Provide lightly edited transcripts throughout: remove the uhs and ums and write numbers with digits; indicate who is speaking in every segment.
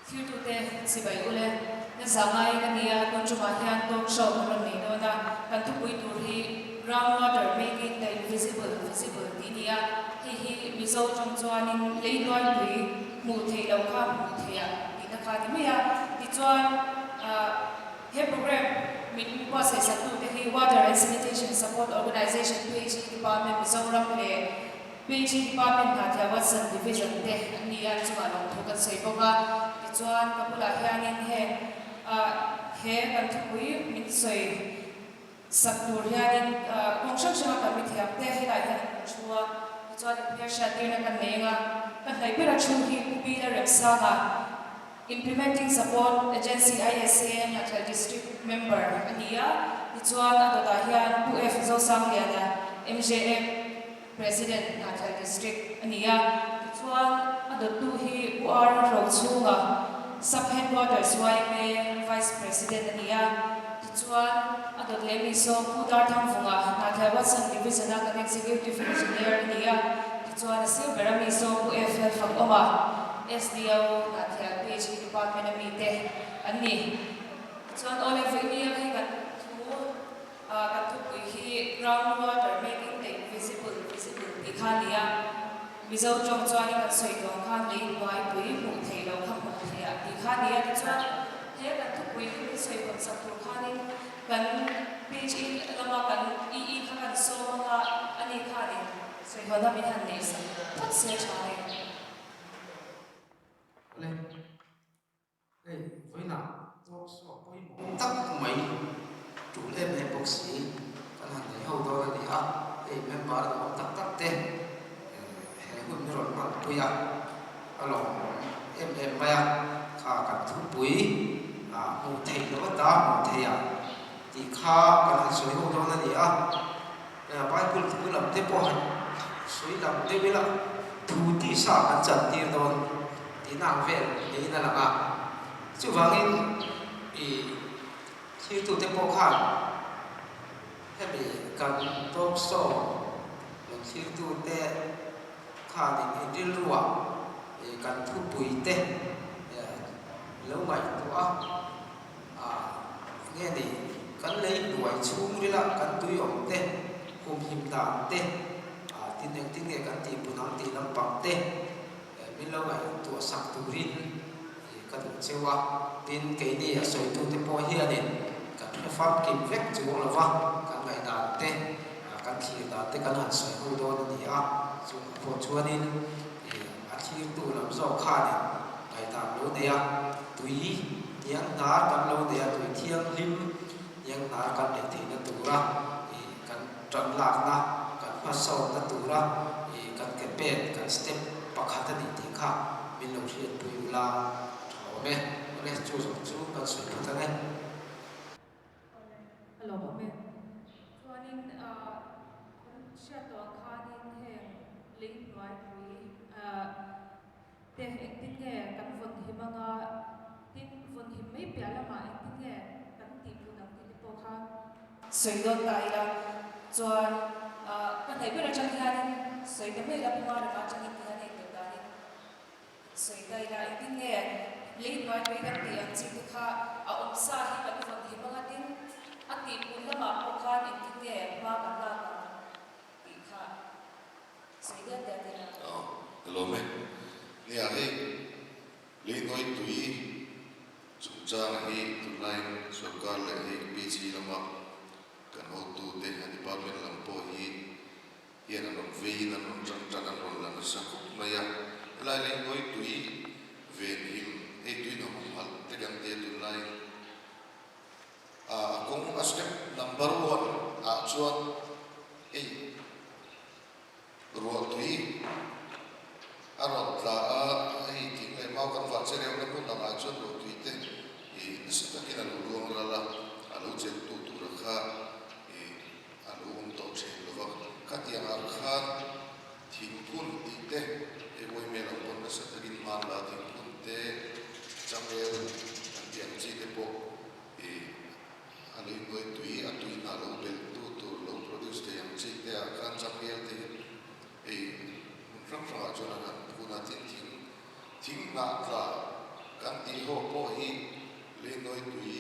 Speaker 1: Thiltute chibai ule na zah ngaiin a nia, tun tumah hian talk show kan rawn nei dawn a, kan thupui tur hi Ground water making the invisible visible tih a ni a, hei hi Mizo tawng chuanin lei hnuaipui hmuh theih loh kha hmuh theih ah tihna kha a ni mai a, tichuan he program min buatsaih saktute hi Water and Sanitation Support Organisation, PHE Department, Mizoram leh PG Department Hnahthial Watson Division te an ni a, chungah lawmthu kan sawi bawk a. Tichuan, ka bulah hianin heng he kan thupui min sawi sak tur hianin kawng hrang hranga kan mithiam te helaiah hian an rawn thu a. Tichuan, inhmel hriattirna kan nei ang a, ka hnaih bera thu hi Pu Bila Remsanga, Implementing Support Agency, ISA, Hnahthial District Member a ni a. Tichuan, a dawtah hian Pu F. Zosangliana, MJM, President Hnahthial District a ni a, tichuan a dawttu hi Pu R Rochhunga, Sub Headquarters yma Vice President a ni a, tichuan a dawt leh mi saw Pu Darthangvunga, Hnahthial Watson Division a kan Executive Engineer a ni a, tichuan a sir bera mi saw Pu F Lalfakawma, SDO Hnahthial PHE Department a mite an ni. Tichuan Awle Vawinia hi kan thu Kan thupui hi Ground water making the invisible visible tih kha a ni a, Mizo tawng chuanin kan sawi tawh ang khan lei hnuai pui hmuh theih loh kha hmuh theih ah tih kha a ni a, tichuan he kan thupui hi min sawi hawn sak tur khanin kan PHE lama kan EE kha kan sawm anga a ni khanin sawi hawn a min han neih sak phawt se tha hei.
Speaker 2: Awle. Hei, vawiinah talk show pawimawh tak mai tul em em bawk si kan han nei ho dawn a ni a, hei member an awm tak tak te he hun hi rawn hman pui a, a lawmawm em em mai a, kha kan thupui ah hmuh theih loh ata hmuh theih ah tih kha kan han sawi ho dawn a ni a, Bible thu lam te pawh han sawi lam deuh ila thu tisa kan chantir dawn. Tihna ang vel niin a lang a. Chuvangin i thirtute pawh khan hemi kan talk show rawn thlirtute khanin in rilruah kan thupuite lo ngaihtuah a, nge ni kan lei hnuai chhungrila kan tui awm te, humhim dan te, tin engtin nge kan tihpun ang tih lampang te, Min lo ngaihtuah sak turin ka duh cheu a, tin keini a sawitute pawh hianin kan hre famkim vek chuang lo va, kan ngaihdan te, kan thlir dan te kan han sawi ho dawn a ni a, chungah pawh chuanin a thlirtu lam zawk khanin ngaihdan lo nei a, tui hniang hnar kan lo nei a, tui thianghlim hniang hnar kan neih theihna tura kan Ṭan lakna kan hmasawnna tura kan ke pen, kan step pakhat a nih tih kha min lo hriatpui ula ṭha awm e. Awle, chu zawng chu kan sawi phawt ang e.
Speaker 1: Awle, a lawm awm e. Chuanin kan hriat tawh ang khanin heng lei hnuaipui te engtin nge kan vawn him anga, tin vawn him mai piah lamah engtin nge kan tihpun ang tih te pawh kha sawi dawn ta ila chuan ka hnaih ber atang hianin sawi ta mai ila Puma ramah atangin ti hian a indawt danin sawi ta ila engtin nge lei hnuai pui kan tih ang chi te kha a awm sa hi kan vawn him anga tin a tihpun lamah pawh khan engtin nge hma kan lak ang tih kha Sawi diat diat ila.
Speaker 3: Aw, ka lawm e. Nia hei, Leihnuai tui chungchanga hi tunlaiin sorkar leh hei PG lama kan hotute a department lam pawh hi hian an rawn veiin an rawn ṭang ṭan an rawn la nasa khawp mai a. Helai Leihnuai tui venhim hei tuina humhalh te kan tia tunlaiin a kawng a step number one ah chuan hei Ruahtui a rawn tla a, hei thing leh mau kan vah che reuhna hmun angah chuan ruahtui te ih nasa takin a lo luang ral a, a lo chentu tura kha ih a lo awm tawh thin lo va. Khatiang ah khan thingphun tih te hei uaime lam pawn nasa takin hman la thingphun te changel kan tih ang chi te pawh ih A lei hnuai tui a tui hna lo belh tu tur lo produce thei ang chi te ah khan changel te hi hei hmun hrang hrang ah chuan an han phun a, tin thing thing hnah tla Kan tih ho pawh hi Leinawi tui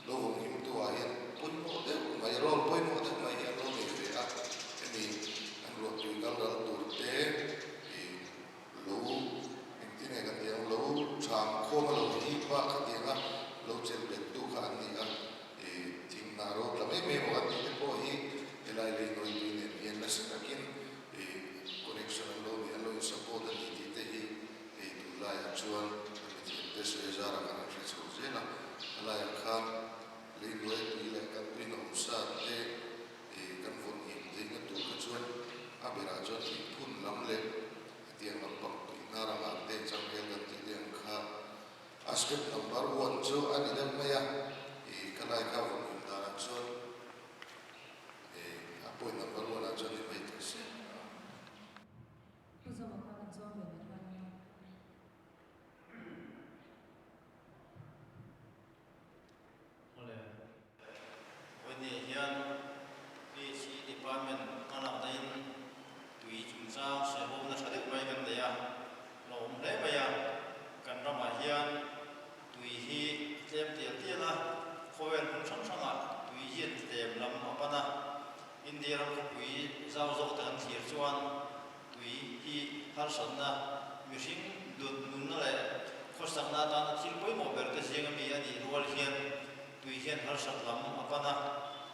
Speaker 3: lo vawng himtu ah hian pawimawh deuh mai, role pawimawh deuh mai hi an lo nei ve a, hemi an ruah tui kal ral tur te ih lo engtin nge kan tih ang, lo ṭham khawm a lo hip a khatiang a lo chelh bet tu kha an ni a, ih thing hnah ro tla mai mai emaw kan tih te pawh hi helai Leinawi tui nen hian nasa takin ih connection an lo nei, an lo in support a ni tih te hi Hei tunlaiah chuan a mithiamte sawi zarah kan han hre chho zel a, a laiah khan leinuai tui leh kan tuina awm sa te kan vawn him theihna tur kha chuan a berah chuan thingphun lam leh hetiang lampang tui hnar anga te changel kan tih te ang kha a step number one chu a ni deuh mai a, ih ka lai kha vawn him danah chuan a point number one ah chuan ni mai thei se.
Speaker 1: Pu Zoma kha kan zawm ve leh nghal ania.
Speaker 4: Awle. Vawiin hian PHE Department hmalakna in tui chungchang hrehawmna tha deuh mai kan nei a, lo awm hle mai a. Kan ramah hian tui hi a tlem tial tial a, khawvel hmun hrang hrangah tui hian tlem lam a pan a. India ram khawpui zau zawk te kan thlir chuan tui hi harsatna, mihring dut nunna leh khawsakna atana thil pawimawh ber te zinga mi a nih rual hian tui hian harsat lam a pan a,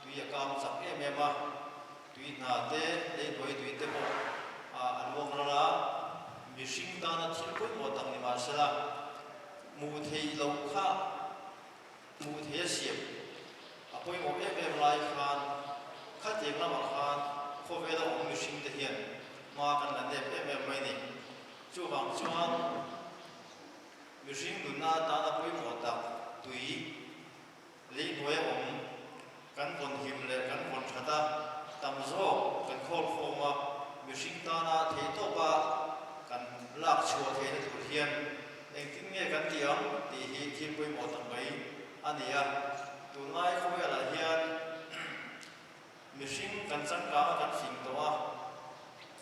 Speaker 4: tui a kang chak em em a, tui hna te, leihnuai tui te pawh a luang ral a, mihring tana thil pawimawh tak ni mahsela hmuh theih loh kha Hmuh thei a siam a pawimawh em em lai khan khatiang lamah khan khawvela awm mihring te hian hma kan la nep em em mai ni. Chuvang chuan mihring nunna atana pawimawh tak tui lei hnuaia awm kan vawn him leh kan vawn that a, tam zawk kan khawl khawm a, mihring tana theihtawpa kan lak chhuah theihna tur hian Engtin nge kan tih ang tih hi thil pawimawh tak mai a ni a. Tunlai khawvelah hian mihring kan changkang a kan fing tawh a,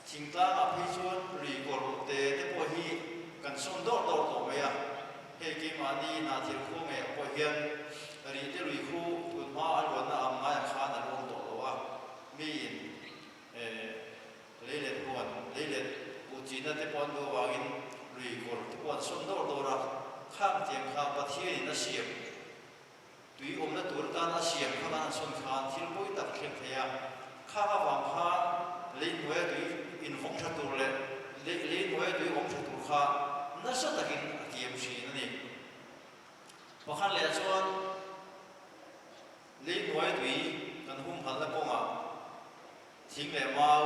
Speaker 4: thingtlangah phei chuan lui kawr te te pawh hi kan sawn dawr dawr tawh mai a. Hei keimahni hnathil khu ngei pawh hian rih te lui khu tunhma a luanna ang ngaiah khan a luang tawh lo a, miin Leilet huan, leilet buhchina te pawh an duh avangin lui kawr te pawh an sawn dawr dawr a, khang tiang kha Pathianin a siam, tui awmna tur atan a siam kha khan an sawn khan thil pawi tak a thleng thei a, khang avang khan lei hnuaia tui invawng tha tur leh lei hnuaia tui awm tha tur kha nasa takin a kiam thin a ni. Pakhat leh chuan lei hnuai tui kan humhalna kawngah, Thing leh mau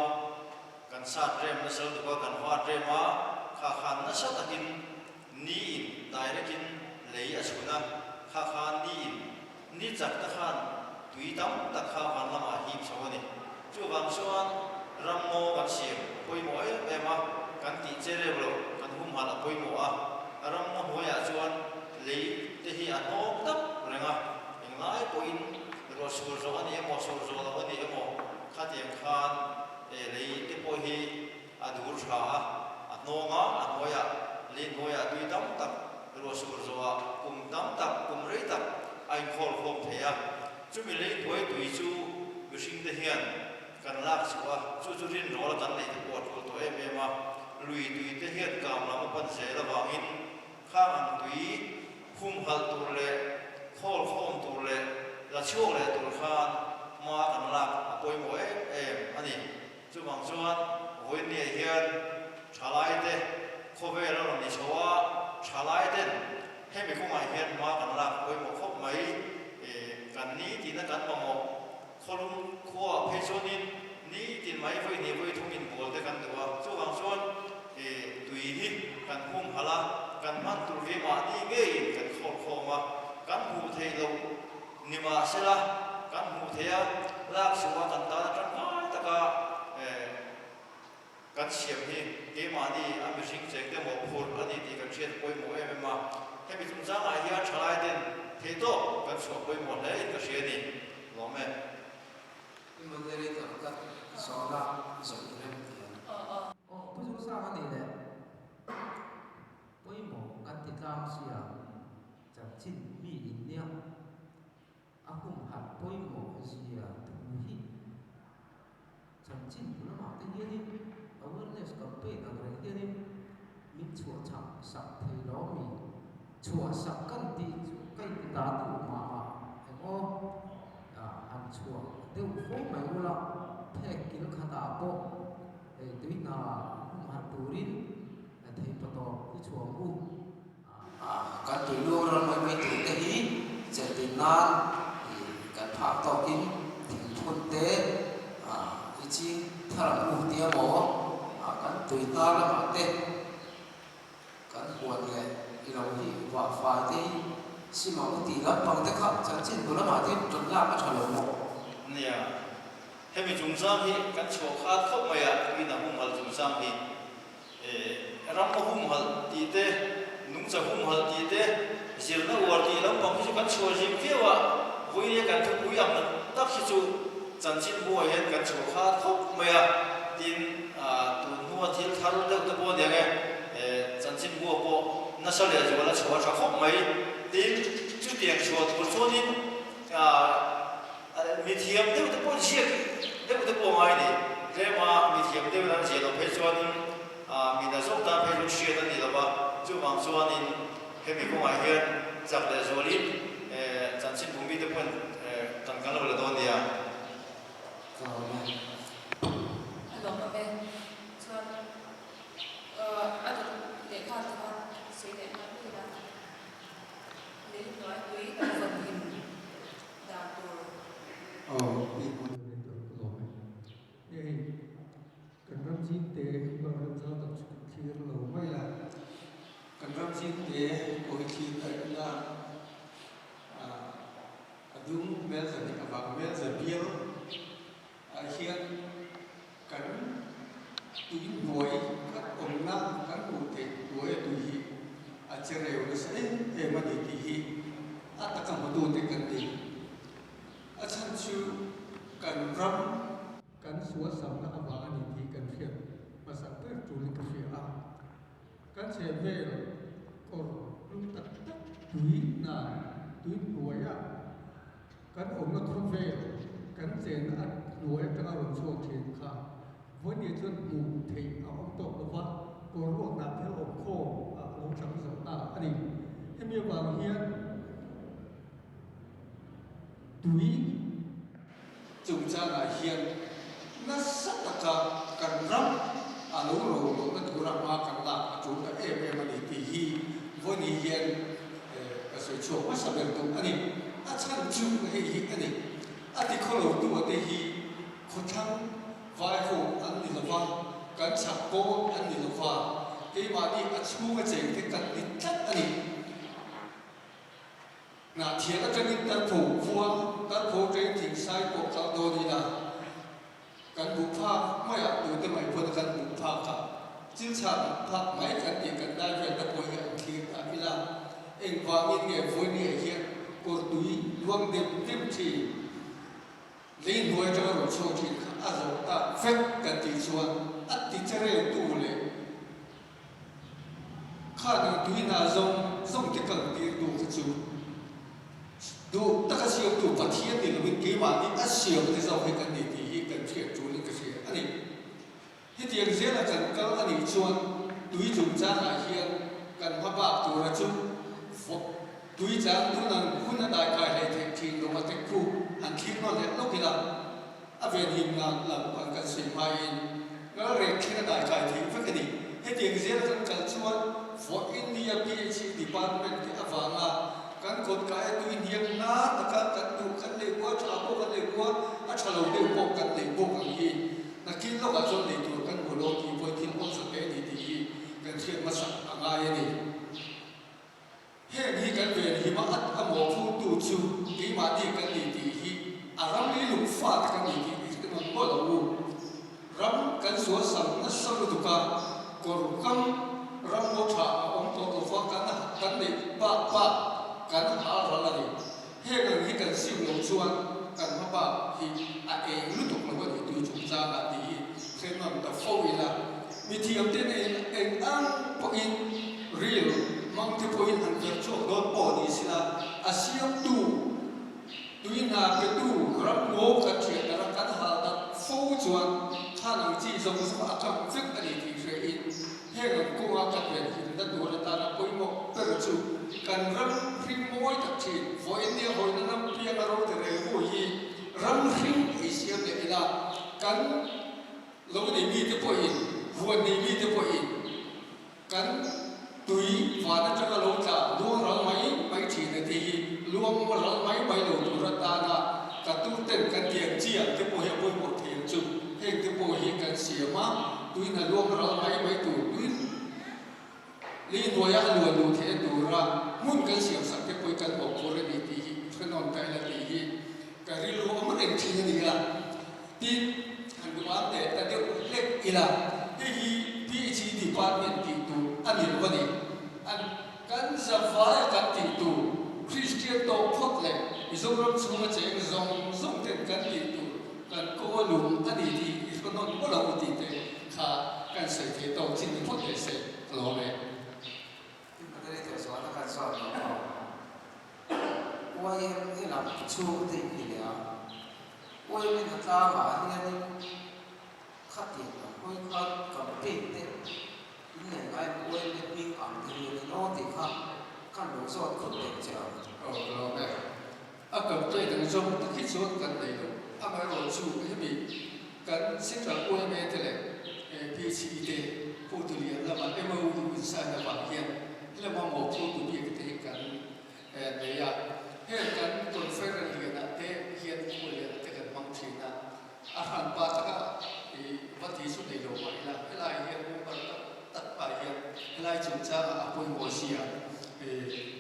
Speaker 4: kan sat rem nasa lutuk a, kan vat rem a, kha khan nasa takin ni in direct in lei a chhun a, kha khan ni in ni chak te khan tui tam tak kha van lamah hip chho a ni. Chuvang chuan ram ngaw kan siam a pawimawh em em a, kan tih che reuh lo, kan humhalh a pawimawh a, ram ngaw hnuaiah chuan lei te hi a hnawk tak reng a, englai pawhin Ruah sur zawh a ni emaw, sur zawh loh a ni emaw, khatiang khan e lei te pawh hi a dur tha a, a hnawng a, a hnuaiah lei hnuaiah tui tam tak ruah sur zawhah kum tam tak, kum rei tak a inkhawl khawm thei a. Chumi lei hnuai tui chu mihring te hian kan lak chhuah a, chu chu rinrawl a kan neih te pawh a tul tawh em em a, lui tui te hian kam lam a pan zel avangin Khang ang tui humhalh tur leh khawl khawm tur leh la chhuak leh tur khan hma kan lak a pawimawh em em a ni. Chuvang chuan vawiinniah hian thalaite khawvel a rawn ni chho a, thalaiten hemi kawngah hian hma kan lak a pawimawh khawp mai. Kan ni tina kan mamawh khawlum khuaah phei chuanin ni tin mai vawi hnih vawi thum inbual te kan duh a, chuvang chuan tui hi kan humhalh a, kan hman tur hi mahni ngeiin kan khawl khawm a, kan hmuh theih loh ni mahsela kan hmuh theih a, lak chhuah a kan tan atangkai taka Kan siam hi keimahni a mihring cheng te mawhphurh a ni tih kan hriat pawimawh em em a, hemi chungchangah hian thalai ten theihtawp kan chhuah pawimawh hle in ka hria a ni. Lawm e.
Speaker 2: I moderator ka zawhna zawh rem tiang. Aw, Pu Zosang a nih leh pawimawh kan ti tlang sia. hianin awareness campaign ang reng hianin min chhuah chhak sak thei lo mi? Chhuah sak kan tih chu ka in ta duh mah mah eng aw? Han chhuah deuh fo mai ula, phek kil khatah pawh hei tui hna humhalh turin thei patawp i chhuah ang u. Kan tui lu ram mai mai tur te hi chelh nan kan phak tawkin thingphun te i ching thar ang u tia maw kan tui hnar lamah te kan huan leh i lo hi vah fai te hi sim ang u tih lampang te kha chanchin bu lamah te ṭan lak a ṭha lo maw?
Speaker 4: Nia, hemi chungchang hi kan chhuah khat khawp mai a, tuina humhalh chungchang hi. Ram humhalh tih te, nungcha humhalh tih te, zirna uar tih lampang hi chu kan chhuah zing viau a, vawiin kan thupui ang tak hi chu chanchin buai hian kan chhuah khat khawp mai a, tin tun hnua thil thar deuh te pawh aniang e, chanchin bua pawh nasa leh zual a chhuah tha khawp mai, tin chutiang chhuah tur chuanin Mithiam deuh te pawh ziak deuh te pawh ngai ni. Tlema mithiam deuhin an ziah loh phei chuanin mina zawk tan phei chuan hriat a ni lo va, chuvang chuanin hemi kawngah hian chak leh zualin chanchinbu mite pawhin kan kan lo la dawn nia.
Speaker 2: Ka lawm e.
Speaker 1: A lawm awm e. Chuan a dawt lehkha te kha sawi leh nghal mai ila. Lei hnuai tui kan vawn him. Dan tur.
Speaker 5: Aw tih moderator ka lawm e. Hei kan ram zing te bak ram zau tak chu kan thlir lo mai a, kan ram zing te pawh hi thlir ta ila a dung hmel zahnih avang hmel za bial ah hian kan tui hnuai kan awmna kan hmuh theih hnuai a tui hi a che reu nasa em em a ni tih hi a taka hmutute kan ni. A chhan chu kan ram kan sualsamna avang a ni tih kan hriat hmasak ber tulin ka hria a. Kan chhehvel kawr lum tak tak tui hna tui hnuaia kan awmna khawvel kan chenna a hnuai atanga rawn chhuak thin kha vawinia chuan hmuh theih a awm tawk lova kawr ruakna thil awm khawm a lo chang zo ta a ni. Hemi avang hian tui chungchangah hian nasa taka kan ram a lo ro lohna tura hma kan lak a tul ta em em a ni tih hi vawiin hian ka sawi chhuak hmasa ber duh a ni. A chhan chu hei hi a ni, a ti khaw lo tu te hi khawthlang vai ho an ni lova, kan chhak pawl an ni lova, keimahni a chhunga cheng te kan ni tlat a ni. Ngah thian atangin tarpho khua, tarpho atangin thingsai pawh kal dawn ila kan hmuh phak maiah tute mai pawn kan hmuh phak a, chil chhak phak mai kan tih kan dai vel te pawh hi an thlir ta ila engvangin nge vawinia hian kawr tui luang dem dem thin lei hnuai atanga rawn chhuak thin kha a zawh tak vek kan tih chuan a ti che reu tu leh Kha nih tui hna zawng zawng te kal tir tu kha chu duh taka siamtu Pathian ni lovin keimahni a siam te zawk hi kan ni tih hi kan hriat tulin ka hria a ni. Hetiang zela kan kal a nih chuan tui chungchangah hian kan hma bak tura chu tui chang tun ang hun a daikai hlei theih thin lo a tek khu han thlir nawn leh lawk ila. A venhim nan lam an kan sawi hmain ralrek thleng a daikai thei vek a ni. Hetiang zela kan kal chuan For India PHE Department te avanga kan kawt kai a tui hniam na taka kan duh kan lei kual tha pawh kan lei kual a tha lo deuh pawh kan lei bawk ang hi nakin lawkah chuan lei tur kan hmu lo tih pawhin thil awmzat te a ni tih hi kan hriat hmasak a ngai a ni. Heng hi kan venhim a at a mawhphurtu chu keimahni kan ni tih hi a ram i lung fate kan ni tih i hre nawn mawlh ang u. Ram kan sual sam nasa lutuk a, kawr kam ram ngaw tha a awm tawh lova kan kan neih bak bak kan hal ral a ni. Heng ang hi kan sim lo chuan kan hma bak hi a eng lutuk lo a ni tui chungchangah tih hi hre nawn ta fo ila. Mithiamte nen eng ang pawhin ril hmangte pawhin han verh chhuak dawn pawh ni sila, a siamtu, tui hna petu ram ngaw kan thian dara kan hal tak fo chuan kha. Khan ang chi zawng zawng a kang vek a ni tih hre in heng ang kawnga kan venhimna tur atana pawimawh ber chu kan ram hring mawi tak thin. Vawiin nia hawina ram pianga ro te rel hu hi ram hring ei siam leh ila kan lo nei mite pawhin huan nei mite pawhin Kan tui van atanga lo tla luang ral mai mai thin a tih hi luang ral mai mai lo tur atana ka tur ten kan tiang chiang te pawh hi a pawimawh thei ang chu. Heng te pawh hi kan siam a, tuin a luang ral mai mai tur, tui lei hnuaia a luan duh theih a tura hmun kan siam sak te pawh hi kan awm phur a ni tih hi hrenawn ta ila tih hi ka rilru awm reng thin a ni a. Tin, han duh ang teh ta deuh hlek ila, hei hi PHE department tih tur a ni lo a ni. An kan zavaia kan tih tur, Kristian tawh phawt leh Mizoram chhunga cheng zawng zawng ten kan tih tur kan kaw lung a ni tih i hre nawn maw lo tih te kha kan sawi thei tawk chin ni phawt leh se ka lawm e.
Speaker 2: Tin, moderator chuan a kan zawt lo maw? YMA lam chhung te in ti leh a, YMA hna tlangah hianin khatiang ang hawi khan campaign te in nei ngai ang YMA hming ang te hianin aw tih kha kan lo zawt khut deuh che ang.
Speaker 5: Aw ka lawm e. A campaign ang zawng tak hi chuan kan nei lo. Amaherawhchu hemi kan Central YMA te leh PHE te hotu lian lama MOU in sign avang hian helama mawhphurtu bik te hi kan nei a, heng kan conference lianah te hian khua lianah te kan hmang thin a, a hran pa taka i va ti chu nei lo mah ila, helai hian member tak tak pah hian helai chungchangah a pawimawh zia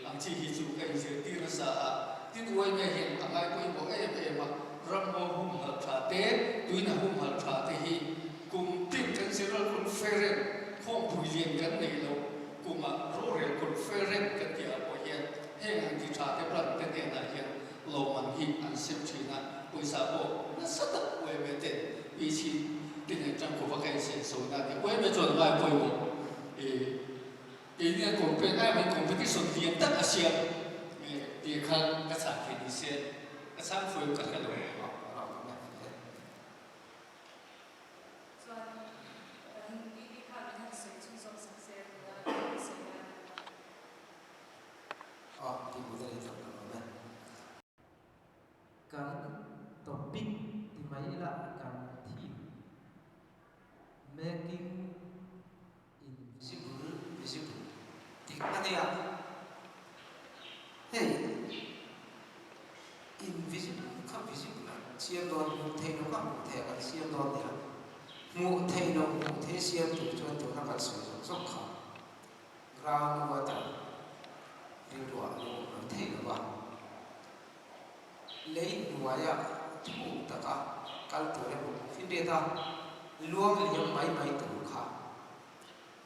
Speaker 5: ang chi hi chu ka inzirtir nasa a, tin uaime hian a ngai pawimawh em em a, ramngaw humhalh tha te, tuina humhalh tha te hi kum tin kan General Conference khawmpui lian kan neih loh Kumah rorel conference kan tih ah pawh hian heng ang ti tha te plan te hnenah hian lawmman hi an sem thin a, pawisa pawh nasa tak uaime ten pichhi te nen tangkawp a ka insen so na a ni. Uaime chuan ngai pawimawh i keini an compare ai mai competition lian tak a siam tih khan ka chhan thei ni se ka chhang fuaim ka hre lo.
Speaker 1: Chuan kan PP kha min han sawi chhung zawk sak se tuna kan sawi a.
Speaker 2: Aw tih hmuh dawn in kan awm e. Kan topic ti mai ila kan theme making invisible visible tih a nia. Hei invisible kha visible a siam dawn hmuh theih loh kha hmuh theih a kan siam dawn nia. Hmuh theih loh hmuh theih siam tur chuan tuna kan sawi zawng zawng kha ground water rilruah a lo awm lo thei lo va. Lei hnuaia thuk taka kal tur emaw finriata luang liam mai mai tur kha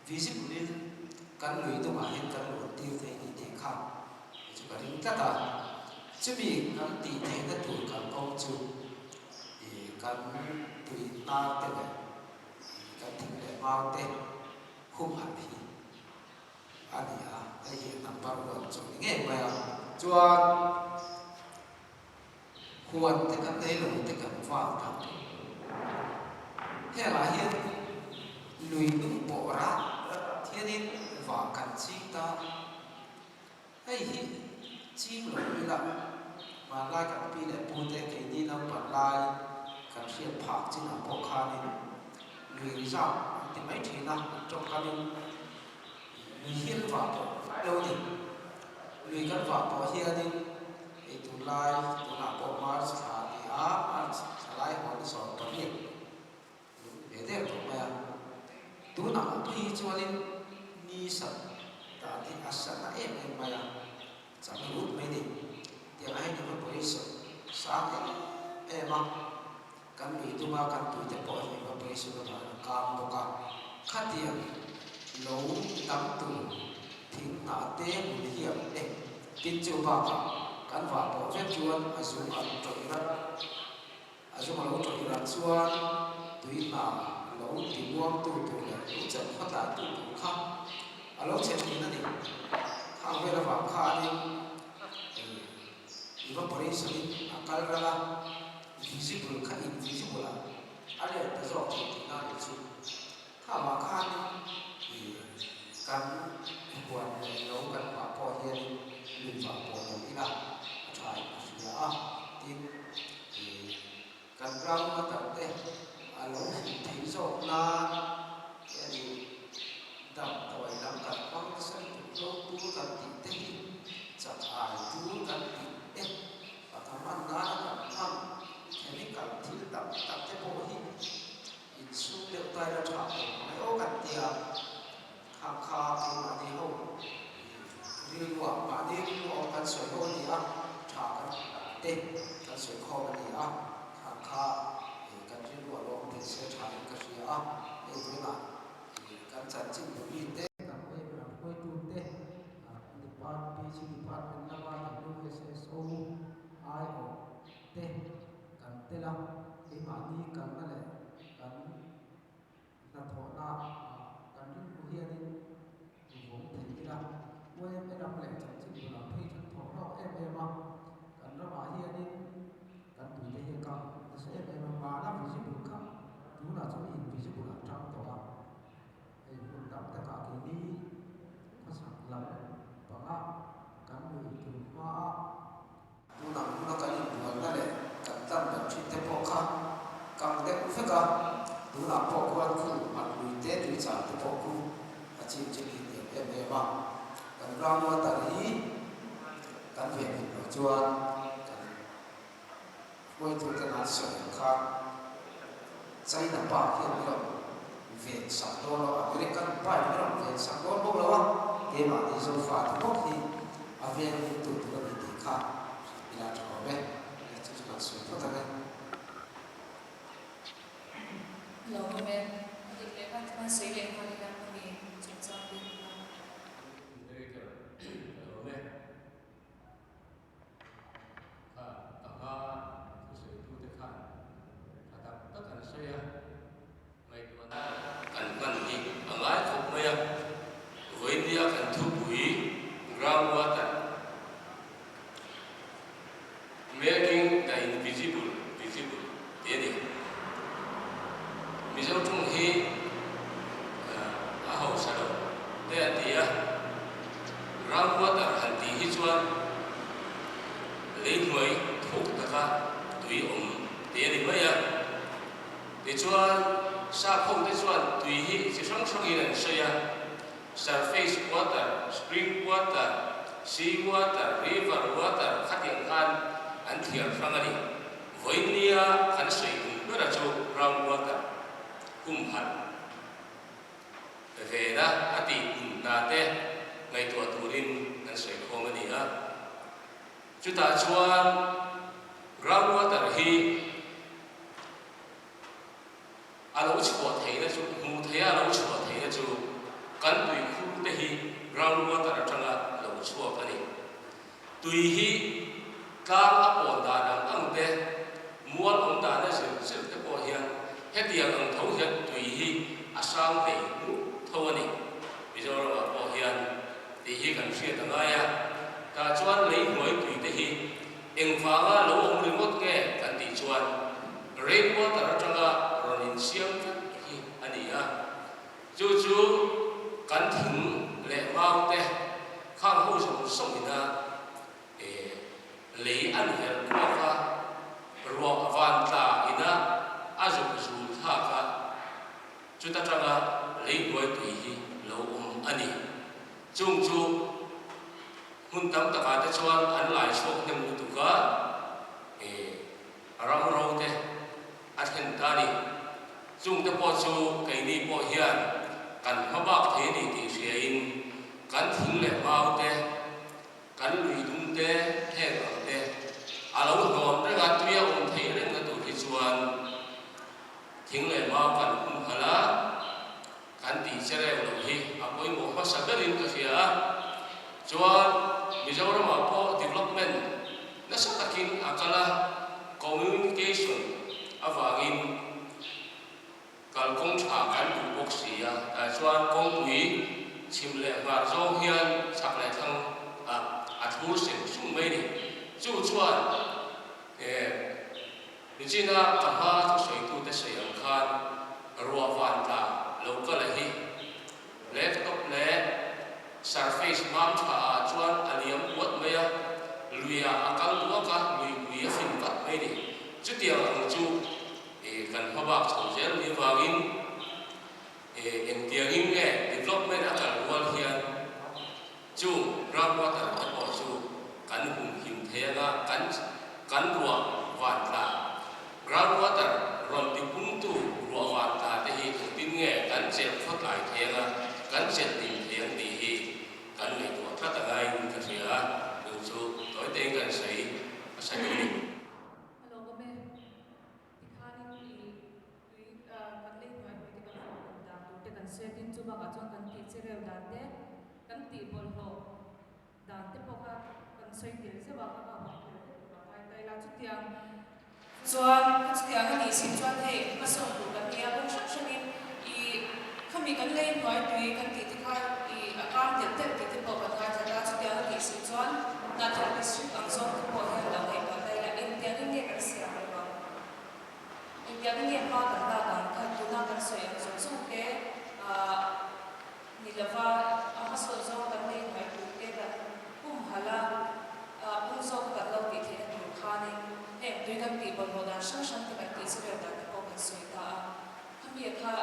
Speaker 2: visible in kan lui dungah hian kan luan tir thei ni tih kha chu ka ring tlat a. Chumi kan tih theihna tur kalkawng chu kan tui hnar te leh kan thing leh mau te humhalh hi a ni a, hei hi number one chu a ni ngei mai a. Chuan huan te kan nei lo te kan val ta. Hengah hian lui lung pawh rat rat hianin vah kan ching ta. Hei hi ching lo ila hmanlai kan pi leh pu te keini naupang lai kan hriat phak chinah pawh khanin lui rizau an ti mai thin a, an tawngkamin lui hi an vah pawh lo ni. Lui kan vah pawh hianin ei tunlai tunah pawh March thla a ni a, March thla lai hawn 18 lung ve der tawh mai a. Tunah pui hi chuanin ni sat dan hi a sa na em em mai a, chang lut mai ni. Tiangah hian evaporation sang em em a, kan lui dunga kan tuite pawh hi evaporation avangin a kang bawk a. Khatiang lo tam tur thing hnah te hmun hiam te tin chu bakah kan vah pawh vek chuan a zung an tawih rat. A zung a lo tawih rat chuan tui hna lo ti muangtu tur leh lo chelh khawtlaitu tur kha a lo chhe thin a ni. Khang vel avang khanin evaporation in a kal ral a, visible kha invisible a. A let ta zawk thei tihna a nih chu. Khamah khanin ih kan huan leh lo kan hmah pawh hianin lui vah pawh lo ila a tha in ka hria a, tin ih kan ground water te a lo him thei zawk nan hianin damdawi lam kan hmang nasa lutuk lo tur kan tih te hi chak ai tur kan tih te a ka hman nana kan hman chemical thil tam tak te pawh hi Insum deuh ta ila tha awm mai aw kan tia, kha kha keimahni ho rilruah mahni rilru awm kan sawi ho a ni a, tha kan te kan sawi khawm a ni a, kha kha kan rilruah lo awm thei se tha in ka hria a, hei tunah kan chanchin bu mi te, kan ram hruaitu te, Depart PG Department lama WSSO aiawh te kan tel a, keimahni kalna leh kan hnathawhna ah kan rilru hianin vawng thei ila, YMA ram leh chanchin bulah phei chuan thawh hlawk em em a, kan ramah hianin kan tuite hi a kang nasa em em a, hmana visible kha tunah chuan invisible ah tang tawh a, hei hmun tam takah keini khawchhak lam pangah kan lui tur hmaah. Tunah hmuna kan inbualna leh kan tlan dan thin te pawh kha kang deuh vek a, tunah pawh khuan khu mat lui te tui chang te pawh khu a chim chin hi hniam em em a, kan ground water hi kan ve hmun loh chuan kan hruaitute nan sawi ang khan China pa hian min rawn ven sak dawn lo, American pa in min rawn ven sak dawn bawk lo a, keimahni Zofa te bawk hi a ven him tur tur a ni tih kha ila tha awm e, hei chu chu kan sawi phawt ang e.
Speaker 1: Lo awm e, a dik leh khan chuan sawi leh nghal ila ka mi chungchang bik kha.
Speaker 6: Moderator, ka lo awm e. Kha ka hma thusawi tute khan tha tak tak an sawi a, ngaihtuahna kan hman hi a ngai khawp mai a, vawinia kan thupui ground water making the invisible visible tih a ni. Mizo ṭawng hi a hausa lo te an ti a, ground water han tih hi chuan lei hnuai thuk taka tui awm tih a ni mai a. Tichuan sap ho te chuan tui hi chi hrang hrangin an sawi a, surface water, spring water, sea water, river water khatiang khan an thiar hrang a ni. Vawinia kan sawi tum bera chu ground water humhalh vena a tih kum hna te ngaihtuah turin kan sawi khawm a ni a. Chutah chuan ground water hi a lo chhuah theihna chu, hmuh theiha a lo chhuah theihna chu kan tuikhur te hi ground water atanga lo chhuak a ni. Tui hi tlang a pawn dan ang ang te, mual awm dan a zir zir te pawh hian hetiang ang tho hian tui hi a sang hlei hmuh tho a ni. Mizoramah pawh hian tih hi kan hriat a ngai a, tah chuan lei hnuai tui te hi engvanga lo awm ringawt nge kan tih chuan rain water atanga rawn insiam vek hi a ni a. Chu chu kan thing leh mau te khang ho zawng zawng ina lei an herh kuak a, ruah van tla ina a zuk zul thlak a, chuta tanga lei hnuai tui hi lo awm a ni. Chung chu hmun tam takah te chuan an lai chhuak hnem lutuk a, ram ro te a thlen ta a ni. Chungte pawh chu keini pawh hian kan hma bak thei a ni tih hriain kan thing leh mau te, kan lui dum te, heng ang te a lo hnawn reng a, tui a awm thei reng na tur hi chuan thing leh mau kan humhalh a, kan tih che reng loh hi a pawimawh hmasa berin ka hria a. Chuan Mizoramah pawh development nasa takin a kal a, communication avangin kalkawng tha kan duh bawk si a, tah chuan kawngpui chhim leh hmar zawng hian chhak leh thlang ah a thlur seng sung mai a ni. Chu chuan eh. Nichina ka hma thusawitu te sawi ang khan ruah van tla lo kal a hi Laptop leh Surface mam tha ah chuan a liam puat mai a, lui ah a kal duak a, luipui a fin vat mai ni. Chutiang ang chu kan hma bak chho zel ni avangin engtiangin nge development a kal rual hian chu ground water te pawh chu kan humhim thei anga kan kan ruah van tla ground water rawn ti pungtu ruah van tla te hi engtin nge kan chelh khawtlai thei anga kan chelh ding thei ang tih hi kan ngaihtuah tlat a ngaiin ka hria a, chu chu tawi tein kan sawi a sa duh a ni.
Speaker 1: Hello Awm e, tikhanin i tui kan lei hnuai tui te kan fawm tum dan tur te kan sawi a, tin chu bakah chuan kan tih chereu dan te kan tih bawlhhlawh dan te pawh kha kan sawi tel zeuh a, kha kha hawn tel vek tur a ngai ta ila. Chutiang chuan chutiang a nih sin chuan hei hmasawn tur kan nia, kawng hrang hrangin i khami kan lei hnuai tui kan tih te kha i a kang telh telh tih te pawh kan ngaithla ta. Chutiang a nih sin chuan Hnathawk District ang zawng te pawh hian lo ngaihtuah ta ila, engtiangin nge kan siam reng ang? Engtiangin nge hma kan lak ang? Kha tuna kan sawi ang zawng zawng te ah Ni lova, a hmasawn zawng kan lei hnuai tur te kan humhalh a, pung zawk kan lo tih theihna tur khanin heng tui kan tih bawlhhlawh dan hrang hrang te kan tih chhirel dan te pawh kan sawi ta a. Khami kha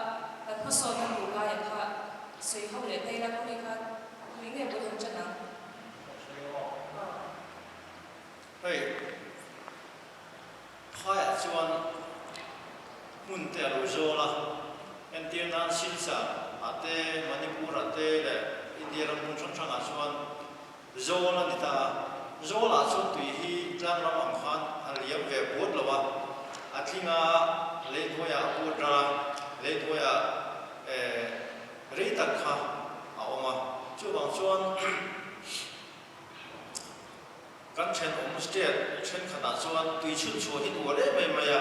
Speaker 1: kan hmasawnna tur laiah kha sawi ho leh daih la, khami kha tui nge bul han ṭan ang?
Speaker 4: Hei, phaiah chuan hmun te a lo zawl a, entir nan Silchar ah te, Manipur ah te leh India ram hmun hrang hrang ah chuan zawl a ni ta a. Zawl ah chuan tui hi tlang ram ang khan a liam ve buat lo a, a tling a, lei hnuai ah a put ral a, lei hnuai ah eh rei tak kha a awm a. Chuvang chuan Kan thenawm state thenkhatah chuan tui chhunchhuah hi uar em em mai a,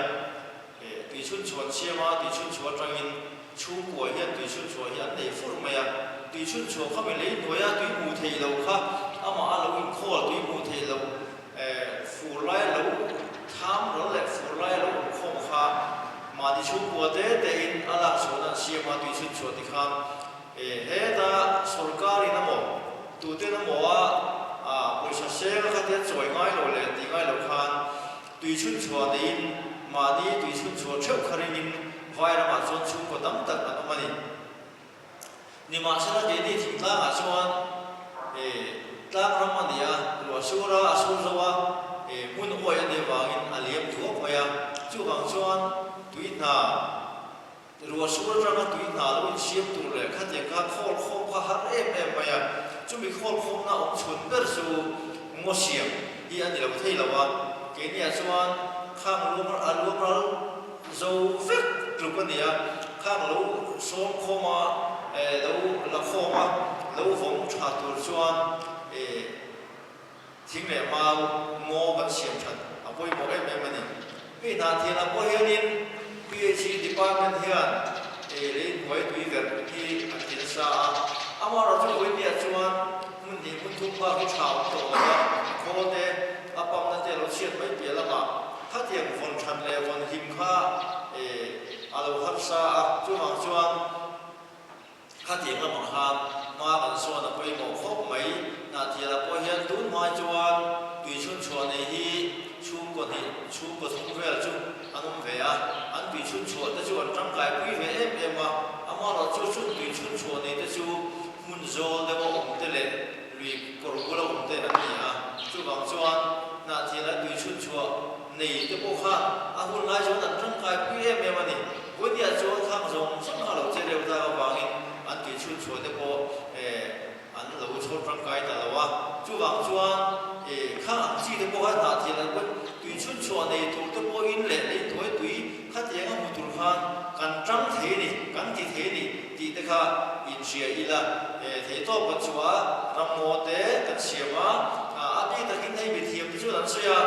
Speaker 4: tui chhunchhuah an siam a, tui chhunchhuah atangin chhungkua hian tui chhunchhuah hi an nei fur mai a, tui chhunchhuah kha mi lei hnuaia tui hmuh theih loh kha amah a lo inkhawl tui hmuh theih loh fur lai a lo tham ral leh fur lai a lo awm khawm kha mahni chhungkua te tein a lak chhuahna an siam a, tui chhunchhuah tikhan Heta sorkarin emaw tuten emaw a pawisa seng a khatia chawi ngai lo leh tih ngai lo khan tui chhunchhuah neiin mahni tui chhunchhuah theuh kha ringin vai ramah chuan chhungkaw tam tak an awm a ni. Nimahsela keini thingtlangah chuan tlang ram a ni a, ruah sur a, a sur zo a, hmun awi a nih avangin a liam duak mai a, chuvang chuan tui hna Ruah sur atanga tui hna lo insiam tur leh khatiang kha khawl khawm kha har em em mai a, chumi khawl khawmna awm chhun ber chu ngaw siam hi a ni lo thei lo a, keiniah chuan khang luang a luang ral zo vek tluk a ni a, khang lo sawm khawm a, lo la khawm a, lo vawng tha tur chuan Thing leh mau ngaw kan siam that a pawimawh em em a ni. Hei hna thianah pawh hianin PHE department hian ei lei hnuai tui verh hi an ti nasa a, amaherawhchu vawinia chuan hmun hnih hmun thum bak hi tha awm tawh lo a, khawl te a pump na te a lo chhiat mai piah lamah khatiang vawn that leh vawn him kha a lo harsa a, chuvang chuan Khatiang lamah khan hma kan sawn a pawimawh khawp mai. Hnahtialah pawh hian tun hmai chuan tui chhunchhuah nei hi chhungkaw hnih, chhungkaw thum vel chu an awm ve a. An tui chhunchhuah te chu an tangkai pui ve em em a. Amaherawhchu chun tui chhunchhuah nei te chu hmun zawl deuha awm te leh lui kawr bula awm te an ni a. Chuvang chuan Hnahtialah tui chhunchhuah nei te pawh khan a hun lai chuan an tangkai pui em em a ni. Vawinia chuan khang zawng zawng kha lo che reuh tak avangin an tui chhun chhuah te pawh an lo chhawr tangkai ta lo a. Chuvang chuan khang ang chi te pawh kha hnah thil an pawn tui chhun chhuah nei tur te pawh in leh lei tuai tui khatiang a hmu tur khan kan tang thei a ni, kan ti thei a ni tih te kha inhria ila theihtawp kan chhuah a, ramngaw te kan siam a, a bik takin hei mithiam te chuan an sawi a,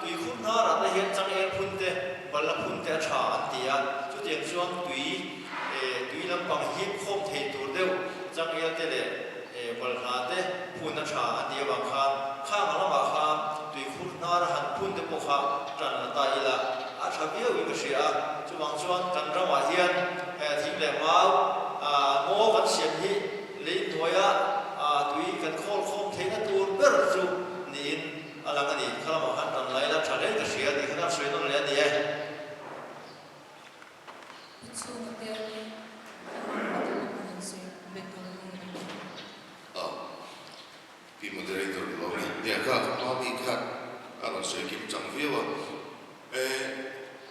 Speaker 4: tuikhur hnarah te hian changel phun te, Bala phun te a tha an ti a, chutiang chuan tui tui lampang hip khawm thei tur deuh changel te leh balhla te phun a tha an tih avang khan khang lamah khan tuikhur hnar a han phun te pawh kha tan la ta ila a tha. tha viau in ka hria a. Chuvang chuan kan ramah hian thing leh mau ngaw kan siam hi lei hnuaia tui kan khawl khawm theihna tur ber chu niin a lang a ni. Kha lamah khan kan la ila tha hle ka hria tih kha kan sawi nawn leh a ni e.
Speaker 1: Pu chhunga te a hmang a duh a han sawi bet tur a ni.
Speaker 3: Aw. Pi Moderator ka lawm e. Nia kha ka hma mi kha a rawn sawi kim chang viau a. E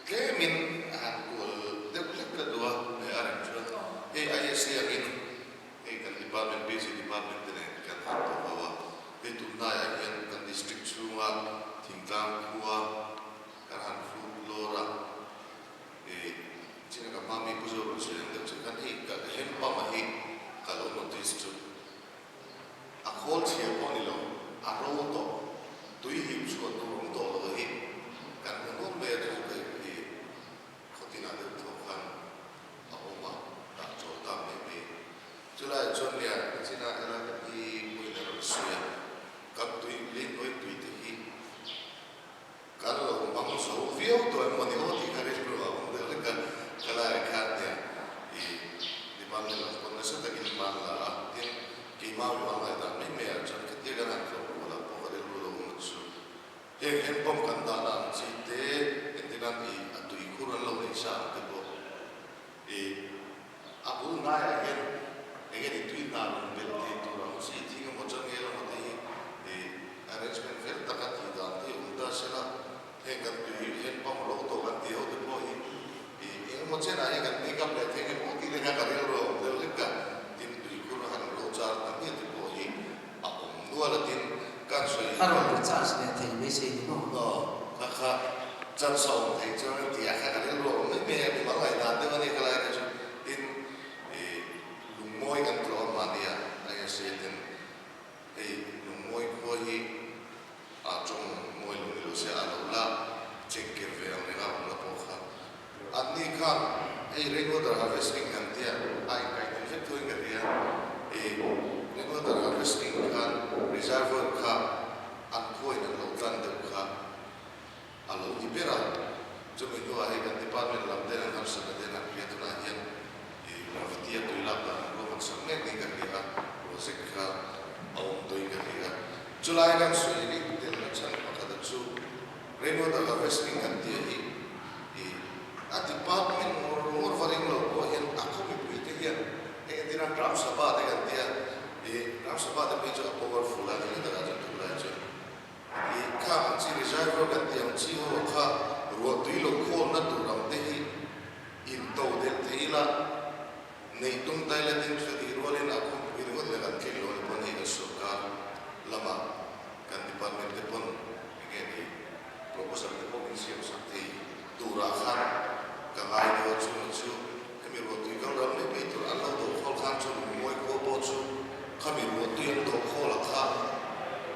Speaker 3: tlemin a han kual deuh hlek ka duh a, e a rem chuan hei ISA angin hei kan department busy department te nen kan han tawh ho a. Hei tunhnaiah hian kan district chhunga thingtlang khua kan han fut lawr a. E china ka hma mi Pu Zorawn sawi ang deuh che khan hei ka hand pump a hi ka lo notice chu. A khawl chhia pawh ni lo, a ro tawh, tui him chhuah tur awm tawh lo hi kan hmu nuam mai a, chu chu ka hi khawtinah deuh tho khan a awm a, dah chawl tak mai mai. Chulaiah chuan nia chinah ela ka pi pawhin a rawn sawi a, kan tui lei hnuai tui te hi kan lo hmang zo viau tawh em maw ni aw tih kha rilru a awm deuh hlek a, khalaiah khan nia i department lam pawn nasa takin hman la a, tin keimah mi hmangaih dan mai mai ah chuan khatia kan han tlawh kual ah pawh ka rilru lo awm chu heng hand pump kan dahna ang chi te entirnan i a tui khur an lo nei sa ang te pawh i a bul hnaiah hian eng nge ni tui hna rawn belh thei tur ang chi thing emaw changel emaw te hi i arrangement fel taka tih dan te hi awm ta se la, heng kan tui hand pump ro tawh kan tih ho te pawh hi i eng emaw chenah hian kan make up leh thei nge maw tih te kha ka rilru a awm deuh hlek a, tin tui khur a han ro char ta miah te pawh hi a awm nual a, tin kan sawi
Speaker 2: A rawn recharge leh thei mai se ni maw?
Speaker 3: Aw, kha kha chance a awm thei chuan a ti a, kha ka rilru a awm mai mai a, mi mal ngaihdan deuh a ni khalai kha chu, tin i lungmawi kan tlawh a mahnia a inhria ten hei lungmawi khua hi a tawng mawi lo ni lo se a lo la chengker ve ang reng a awm la pawh kha Anni khan hei rainwater harvesting kan tia a inkaihhnawih vek thuin ka hria. Hei rainwater harvesting khan reservoir kha an khuain an lo tlan deuh kha a lo ni ber a. Chumi hnuah hei kan department lam ten an harsatna ten an hria tunah hian gravity a tui lak dan an ruahman sak mek niin ka hria a, project kha a awm tawhin ka hria. Chulai kan sawi rik telna chhan pakhat chu Rainwater harvesting kan tih hi i a department ngawr ngawr va ring lo pawh hian a khaw mipui te hian heng entir a Gram Sabha te kan tia i Gram Sabha te phei chu a powerful a ni takah chuan tunlai chuan i khang ang chi reservoir kan tih ang chi ho kha ruah tui lo khawlna tur ang te hi in to delh thei ila nei tum tai la tin chutih rualin a khaw mipui ringawt leh kan tling lo ni pawn hei kan sorkar lamah Kan department te pawn enge ni proposal te pawh min siam sak thei turah khan ka ngai deuh a, chumi chu hemi ruahtui kal ram mai mai tur an lo dawh khawl khan chu lungmawi khua pawh chu khami ruahtui an dawh khawl ah kha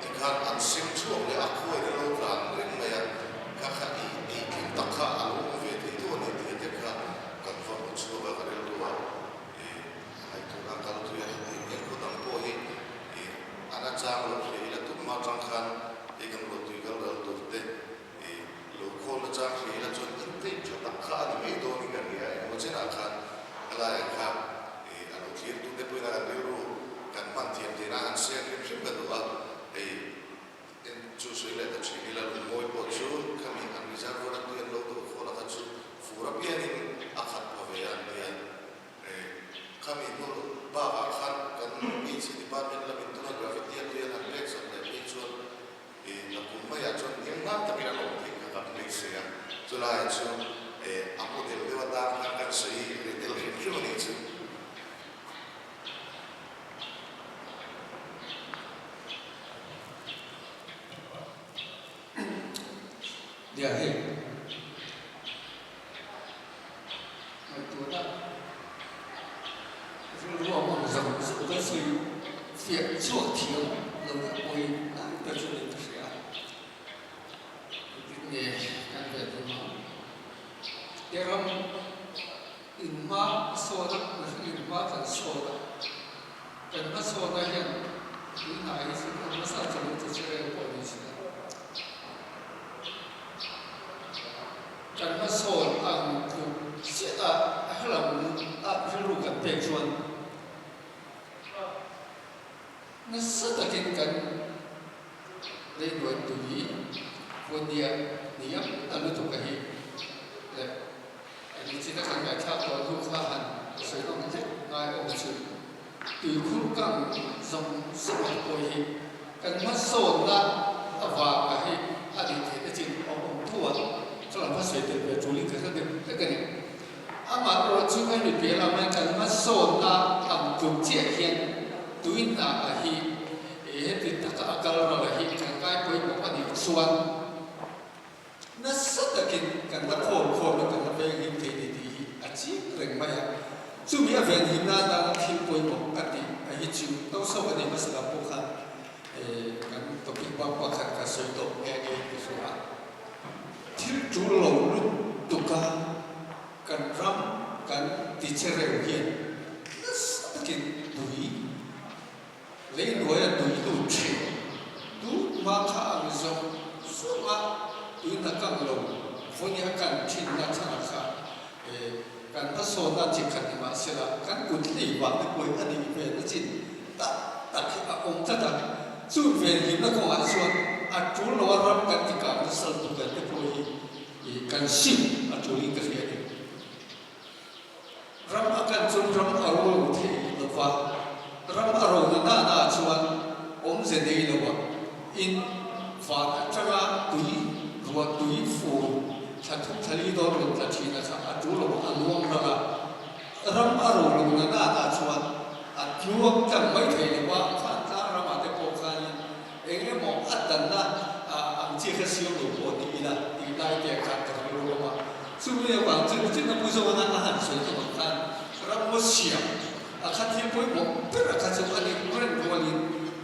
Speaker 3: tikhan an sem chhuak leh a khuain an lo tlan reng mai a, kha kha ei ei tling tak kha a lo awm ve thei tawh a ni tih te kha kan va hmu chhuak a ka rilru a. Ngaihtuahna kal tui a heti hian khaw dang pawh hi a na chang lo hle ila tuma atang khan hei kan ruahtui kal ral tur te lo khawl na chang hle ila chuan intake tha tak kha a ni mai dawn in ka hria engemaw chenah khan helaiah kha a lo thlir tu te pawhin a kan rilru kan hman thiam theihna han share hrim hrim ka duh a hei en chu sawi leh ta thin ila lungmawi pawh chu khami an reservoir a tui an lo dawh khawl a kha chu fur apiangin a khat pha ve a an tia. Khami hnu bakah khan kan HE department lamin tuna gravity a tui an han pek sak leh phei chuan a kum maiah chuan hniam hnan takin an awm theih kha kan beisei a, chulaiah chu a model deuh atan khan kan sawi ri tel hrim hrim a nih chu.
Speaker 5: Nia hei. Ngaihtuahna rilru a hmang zawng zawng kan sawi fiah chhuak thiam lo leh pawi lai ber chu niin ka hria a. Engtin nge kan ve thei ang? He ram in hma a sawn a, mihring in hma kan sawn a, kan hmasawnah hian tunah hi chu kan hmasa chu lo ti che reng pawh ni si a. Kan hmasawn. Nasa takin kan leinuai tui Punia hniam ta lutuk a hi leh eng chin a kan ngaihthlak tawh hnu kha han sawi nawm hlek ngai awm chu tuikhur kang zawng zawng ang pawh hi kan hmasawnna avanga hi a nih theih na chin awm awm tho a, chuan hma sawi tel ve tulin ka hre deuh hlek a ni. Amah erawh chu hemi piah lamah kan hmasawnna ang tluk chiah hian tuihna a hi heti taka a kal ral a hi kan ngai pawimawh a nih chuan nasa takin kan la khawl khawm a, kan la venghim thei ni tih hi a chiang reng mai a. Chumi a venhim nan dang thil pawimawh ka tih a hi chu Nauso a ni hmasa lam pawh khan kan topic bak pakhat ka sawi tawh nghe nghe in ka hria a. Thil tul lo lutuk a kan ram kan ti che reuh hian nasa takin tui Leinuaia tui lut thin. Tu hma kha ang zawng zawng a tuina kang lo vawi a kan thinna chhan a kha kan hmasawnna chi khat ni mahsela kan kut hlei vang te pawhin a nih ve na chin tak tak hi a awm tlat a. Chu venhimna kawngah chuan a tul lo a ram kan ti kang nasa lutuk dan te pawh hi kan sim a tulin ka hria a ni. Ram a kan chuan ram a ro lo thei lo va, ram a ro na na na chuan awmze nei lo a, in van atanga tui ruah tui fur thla thum thla li dawn rawn tla thin a kha a tu lo a luang ral a, ram a ro lo na na na chuan a tluang tlang mai thei lo va, khan tlang ramah te pawh khanin eng emaw a danna ang chi kha siam lo pawh ni ila tih lai te khan ka rilru awm a. Chumi avang chu nichina Pu Zawna a han sawi tawh ang khan ramngaw siam a kha thil pawimawh ber a kha chu a nih reng rualin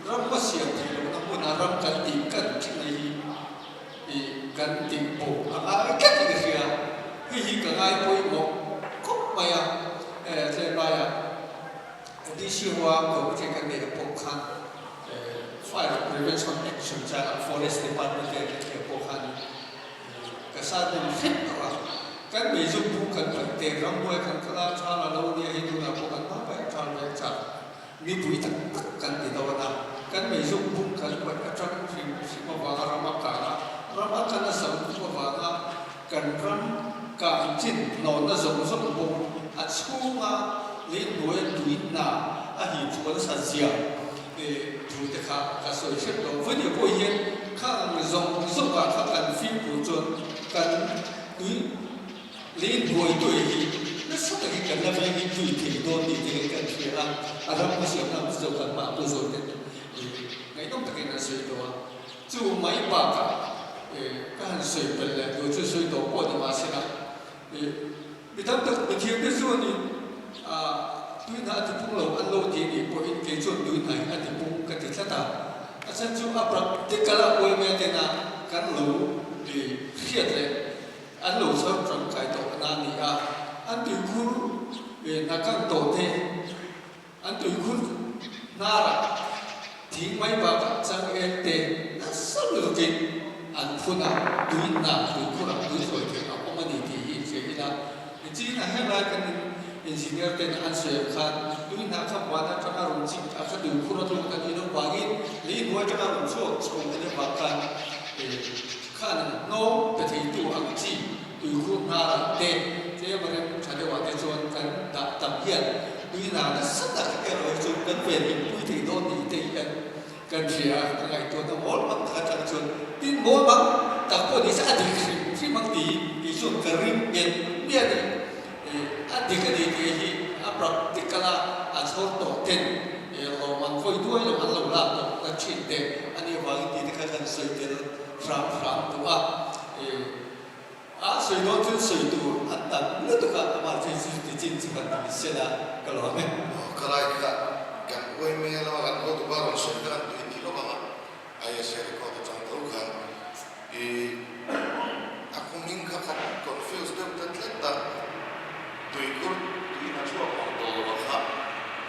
Speaker 5: ramngaw siam thei lohna hmuna ram kan tih kan thin hi i kan tih pawh a ngai tlat in ka hria. Hei hi ka ngai pawimawh khawp mai a, tlem laiah DC hoa committee kan neih pawh khan Fire Prevention Act chungchangah Forest Department te kan thlir pawh khan Ka sa deuh hrep tawh a, kan meizuk buk kan paih te, rambuai kan kal a, thal a lo nia hi tunah pawh kan hma paih a thal vek chak mipui tak tak kan ti dawn a, kan meizuk buk kan paih atang hrim hrim avanga ram a kang a, ram a kan a sam tum avanga kan ram kang chin hnawnna zawng zawng bawk a chhunga lei hnuaia tuina a hip chhuah nasa zia Thu te kha ka sawi hrep lo. Vawini pawh hian khang zawng zawng ah kha kan fimkhur chuan kan tui lei hnuai tui hi nasa takin kan la vengin tui thei dawn tih te kan hria a, a ram hmasiamna ang chu zo kan mah pawh zawn ten ngaihnawm takin an sawi tawh a. Chu mai bakah ka han sawi pelh leh tur chu sawi tawh pawh ni mahsela Mi tam tak mithiam te chuanin tuihna a tipung lo an lo ti nih pawhin kei chuan tuihna hi a tipung ka ti tlat a. A chhan chu a practical a uaimai tena kan lo hriat leh an lo chhawr tangkai tawh na a ni a. An tuikhur hna kang tawh te, an tuikhur hnarah thing mai bakah changel te nasa lutukin an phun a, tuihna tuikhurah tuithawi theih a awm a ni tih hi inhria ila. Nichina helai kan engineer ten an sawi ang khan tuihna kha huan atanga rawn chik a kha tuikhur a tluk a nih loh vangin lei hnuai atanga rawn chhuak chho a nih avang khan khan hnawng pe theitu ang chi Tuikhur hnarah te, tlem a rem tha deuhah te chuan kan dah tam hian tuina nasa tak erawh hi chu kan ven inpui thei dawn ni te hian kan hria a, ka ngaihtuahna mawl mang tak atang chuan tin mawl mang tak pawh ni se a dik hrim hrim ang tih hi chuan ka ring nghet miah a ni. A dik a ni tih hi a practical a a chhawr tawh ten lawm an vawi duai lo an lo lak tawh na thin te a nih avangin tih te kha kan sawi tel hram hram duh a. A sawi dawn chuan sawi tur a tam lutuk a, amah chu chu ti chin chu kan ti sel a, ka lawm e.
Speaker 3: Aw ka lai kha kan uai mai a lama kan haw duh a rawn sawi kha kan tui tih lawk ang a, ISA record atang tho khan i a khawming kha ka confuse deuh ta tlat a, tuikhur tui hna chhuak ang tawh lo a kha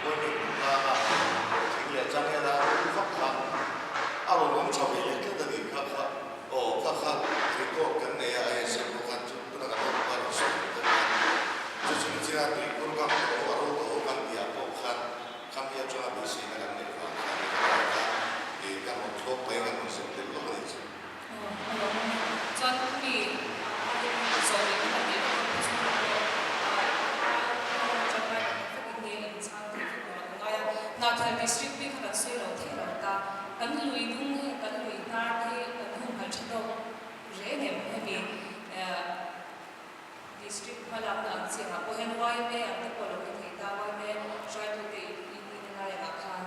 Speaker 3: uai mai hmuh nana thing leh changel a rul vak kha a rawn awm tha ve leh tlat a ni kha kha. Aw kha kha record kan nei a ISM pawh khan chu tuna kan awm khan a sawi ta khan chu chu nichina tuikhur kang tawh ho a ro tawh ho kan tih ah pawh khan khami atanga beiseina kan neih vang khan ni ka hria.
Speaker 1: A lawm awm e. Chuan mi a hlim zawh leh kha tih loh a chhungah pawh a hma tangkai tak vek in nge in chhang thei vek tur a ka ngai a. Hnahthial district bik kha kan sawi lo thei lo ta. Kan lui dung hi kan lui hnar te hi kan humhalh tha tawk reng em hemi district hmalakna ang chiah ah pawh hian yma ang te pawh lo ni thei ta yma hruaitute in in in lai ah khan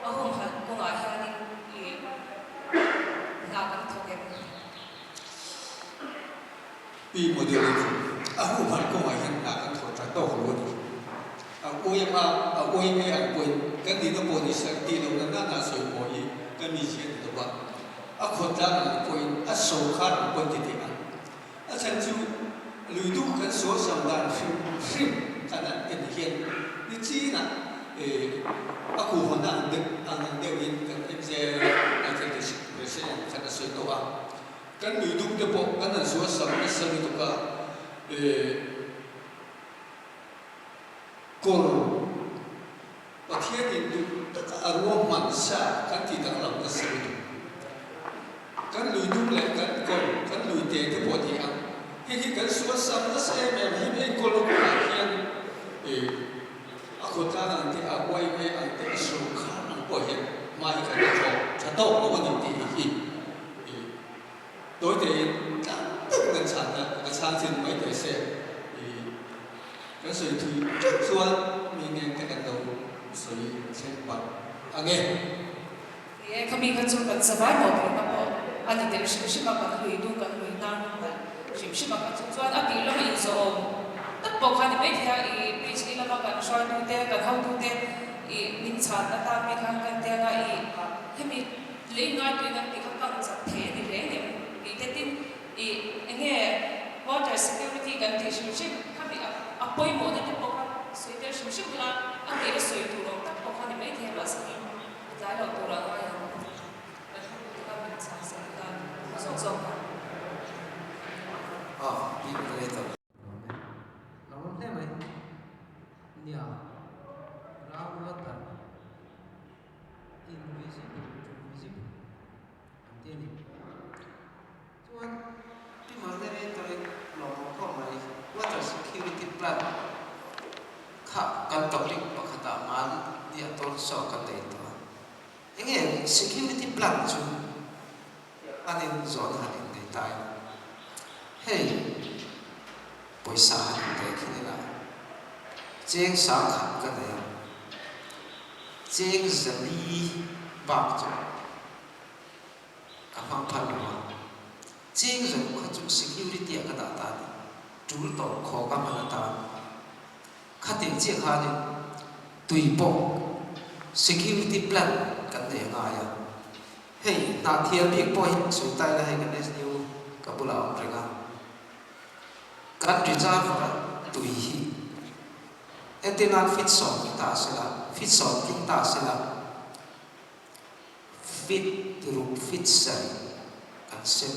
Speaker 1: a humhalh kawngah hianin i hna kan thawk em?
Speaker 5: Pi model in a humhalh kawngah hian hna kan thawh tha tawk lo a ni. A yma a yma ang pawhin kan nihna pawh ni se tih lohna nana sawi pawh hi ka mizia ni lo a, a khawtlang ang pawhin a sawrkar ang pawhin ti teh ang. A chhan chu lui duh kan sual sam dan hrim hrim kan han en hian ni chinah a kuhhawnna ang deuh ang ang deuhin kan MZ Naithel President khan a sawi tawh a. Kan lui duh te pawh kan han sual sam nasa lutuk a, kawr Pathianin duh taka a ruahman sa kan tih danglam nasa lutuk. Kan lui dung leh kan kawr, kan lui te te pawh ni ang. Hei hi kan sual sam nasa em em hi enkawl na kawngah hian a khawtlang ang te, a yma ang te, a sorkar ang pawh hian hma hi kan la thlawk tha tawk lo a ni tih hi tawi tein tlang deuh kan chhan a, ka chhang chin mai teh se. Kan sawi thui teuh chuan mi nen te kan lo sawi thleng palh ang e.
Speaker 1: Ni e, khami kha chu kan savai mawhphurhna pawh a ni tel hrim hrim a, kan hlui dung kan hlui hnar hmang palh hrim hrim a, kha chu chuan a tih lama inzawhawm tak pawh kha ni maithei a, i PhD lama kan hruaitute, kan hotute i min chhanna tan mi khan kan tia nga i hemi lei ngaituin an tih kha kang chak thei a ni reng em tih te tin I enge water security kan tih hrim hrim khami a pawimawhna te pawh kha sawi tel hrim hrim ila a tih a sawi tur awm tak pawh kha ni maithei a mahse hi a tlai loh tur ah ngai ang kan hmu te kha min chhang zel ila a zawk zawk ang.
Speaker 2: Aw tih ka lei tawh. Lawm e. Lawm awm hle mai. Nia. Ground water invisible to visible an ti a ni. Chuan Pi Moderator-in lawmawm khawp mai Water Security Plan kha kan topic pakhatah mahni a tawn sawk kan nei tawh a. Enge Security Plan chu an in zawn han in nei ta em? Hei pawisa han in teh khin ila cheng 10,000 ka nei a, cheng 400 bak chu Ka hmang phal lo a, cheng zo kha chu security ah ka dah ta a ni, tul tawh khaw ka hman atan. Khatiang chiah khanin tui pawh security plan kan nei a ngai a, hei hnahthial bik pawh hi sawi ta ila hei kan SDO ka bulah a awm reng a, kan reserve a tui hi entir nan fit sawm ni ta sela, fit sawm tling ta sela, Fit ruk fit sarih kan sem,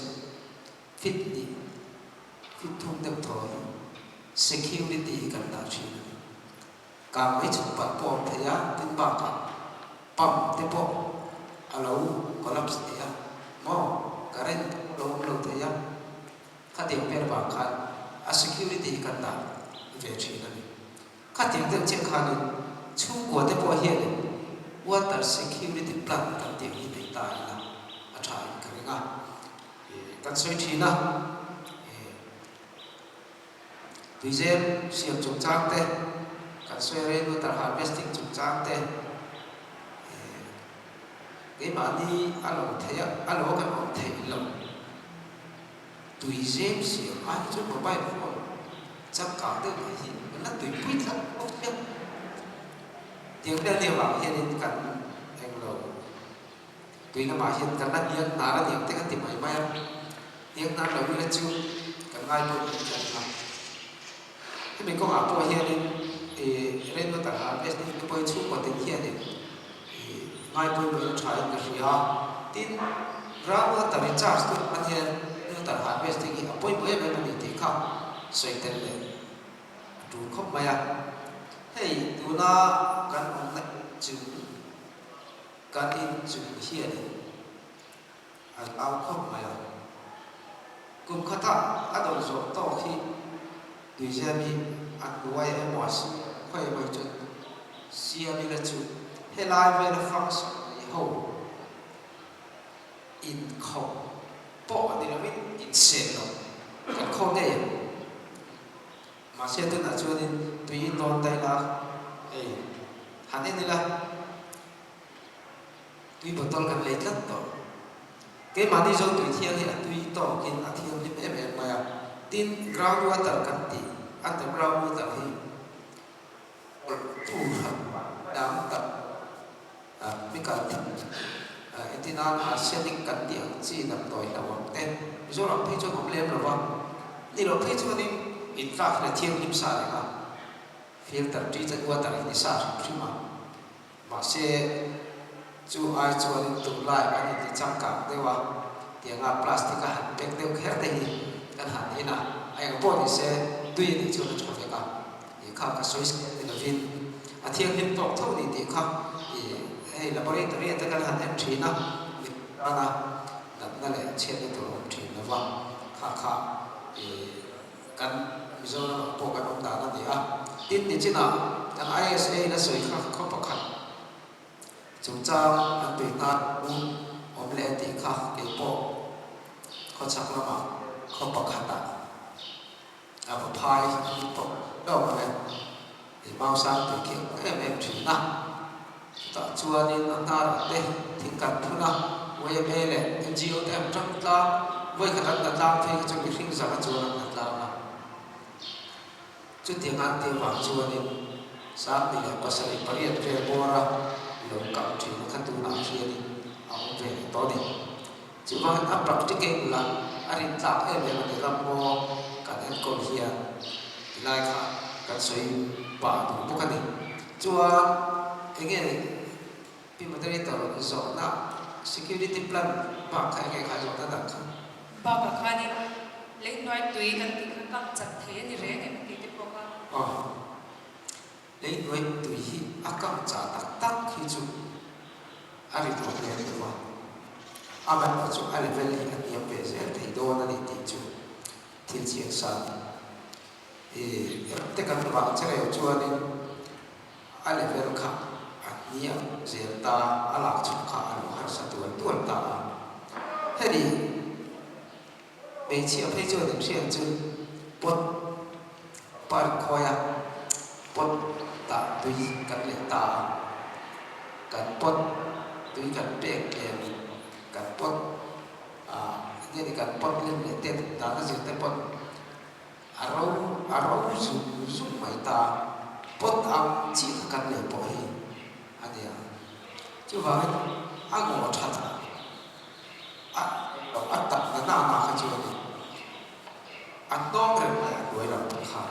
Speaker 2: fit hnih, fit thum deuh thaw hi security hi kan dah thin a ni. Kang mai chhuk palh pawh a awm thei a, tin bakah pump te pawh a lo collapse thei a, maw current pawh a lo awm lo thei a, khatiang vel vang khan a security hi kan dah ve thin a ni. Khatiang deuh chiah khanin chhungkua te pawh hianin water security plan kan tih hi nei ta ila a tha in ka ring a, kan sawi thin a, tuizem siam chungchang te, kan sawi rain water harvesting chungchang te, keimahni a lo theih a, a lo kan awm theih loh. Tuizem siam ai hi chuan mobile phone changkang deuh mai hi kan la tuipui tlat bawk hian tiang vel nia vang hianin kan englo tui lamah hian kan la hniang hnar a niang te ka ti mai mai a, hniang hnar lo ila chu kan ngai pawh in kan hna. Hemi kawngah pawh hianin ih rain water harvesting te pawh hi chhungkaw tin hianin ih ngai pawimawh in a tha in ka hria a, tin ground water recharge tur hman hian rain water harvesting hi a pawimawh em em a ni tih kha sawi tel leh a tul khawp mai a. Hei tuna kan awmna inchung kan inchung hianin a au khawp mai a. Kum khata a dawn zawh tawk hi tuizem hi a hnuai emaw a si khawi emaw hi chuan siam ila chu helai vela function nei ho inkhawp pawh a ni lovin inseh lo kan khaw ngei ang. Mahse tunah chuanin tui in dawn ta ila hei han en ila. Tui bottle kan lei tlat tawh. Keimahni zawng tui thiang hi a tui tawkin a thianghlim em em mai a. Tin, ground water kan tih, underground water hi awlh tur dang tak mi kal thei entir nan arsenic kan tih ang chi damdawi hlauhawm te Mizoram phei chuan awm lem lo va. Ni loh phei chuanin intlak hi a thianghlim sa reng a, filter treated water hi ni sa hrim hrim a. Mahse, chu ai chuanin tunlai kan inti changkang deuh a, tianga plastic a han pack deuh kher te hi kan han en a, a eng pawh ni se tui a nih chuan a tha vek a, ih kha ka sawi seh ni lovin a thianghlim tawk tho ni tih kha ih hei laboratory ah te kan han en thin a, mi tana natna leh chhiatna tur a awm thin lo va, kha kha ih. Kan Mizoram ah pawh kan awm dan a ni a, tin nichinah kan ISA in a sawi kha khaw pakhat chungchang an tui hnar u awm leh a tih kha kei pawh khawchhak lamah khaw pakhatah a va phai pawh hlauh mai a, i mau sang tui khi em em thin a, chutah chuanin a hnarah te thing kan phun a, YMA leh NGO te an tang tlang, vawi khat an hna tlang phei kha chu mihring zanga chuan an hna tlang a, chutiang an tih avang chuanin 78 vel bawra lo kap thin kha tunah khianin a awm ve leh tawh a ni. Chuvangin a practicable a, a rin tlak em em a ni ramngaw kan enkawl hian tilai kha kan sawi pah duh bawk a ni. Chuan enge Pi Moderator zawhna security plan bak kha enge kha zawhna dang kha?
Speaker 1: Bakah khanin leihnuai tui kan tih kha kang chat thei a ni reng em tih te pawh kha.
Speaker 2: Aw. Leihnuai tui hi a kang chah tak tak hi chu a ri tawp lem lo a, amaherawh chu a level hi a hniam ve zel thei dawn a ni tih chu thil chiang sa a ni. I ram te kan vah che reu chuanin a level kha a hniam zel ta, a lak chhuk kha a lo harsa tual tual ta a. Hemi Hmeichhia phei chuan in hriat chu pot par khawi a, pot tah tui kan leh ta a, kan pot tui kan pek tlem kan pot ah enge ni kan pot lem leh tet dan a zir te pawn a ro a ro zung zung mai ta a, pot ang chi kha kan leh pawh hi a nia. Chuvangin a ngaw that a. A a tak na na na kha chu a ni. A hnawng reng mai a hnuai lam pang kha.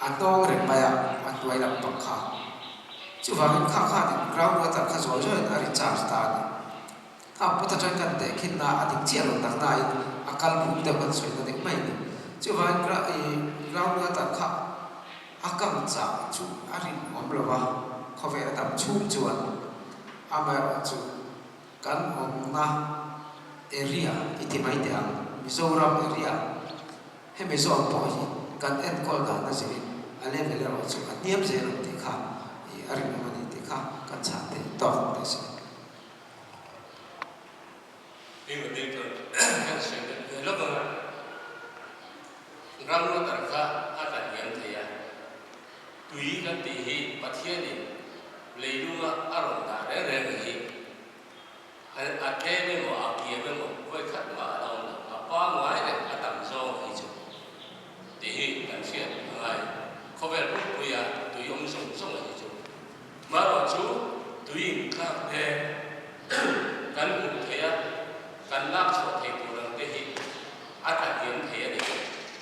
Speaker 2: A hnawng reng mai a a hnuai lam pang kha. Chuvangin kha khanin ground water kha zawi zawiin a recharge ta a ni. Kha put atang kan teh khin na a dik chiah lo tak nain a kal phung deuh kan sawi na dik mai a ni. Chuvangin ground water kha a kang chah chu a rinawm lo va, khawvel a dam chhung chuan Amaherawhchu kan awmna area i ti mai teh ang, Mizoram area, hemi zawn pawh hi kan enkawl dan a zirin a level erawh chu a hniam zel ang tih kha i a rinawm a ni tih kha kan chhan theih tawk teh se.
Speaker 6: Innovator kan sawi deuh ve lawk ang a, groundwater kha a tla hniam thei a, Tui kan tih hi Pathianin leilunga a rawn dah reng reng hi a tlem emaw a kiam emaw vawi khat mah a la awm lo, a pangngai reng a tam zawng hi chu tih hi kan hriat a ngai. Khawvel pumpuia tui awm zawng zawng hi chu marawh chu tui intlak te kan hmuh theih a, kan lak chhuah theih tur ang te hi a tla hniam thei a ni.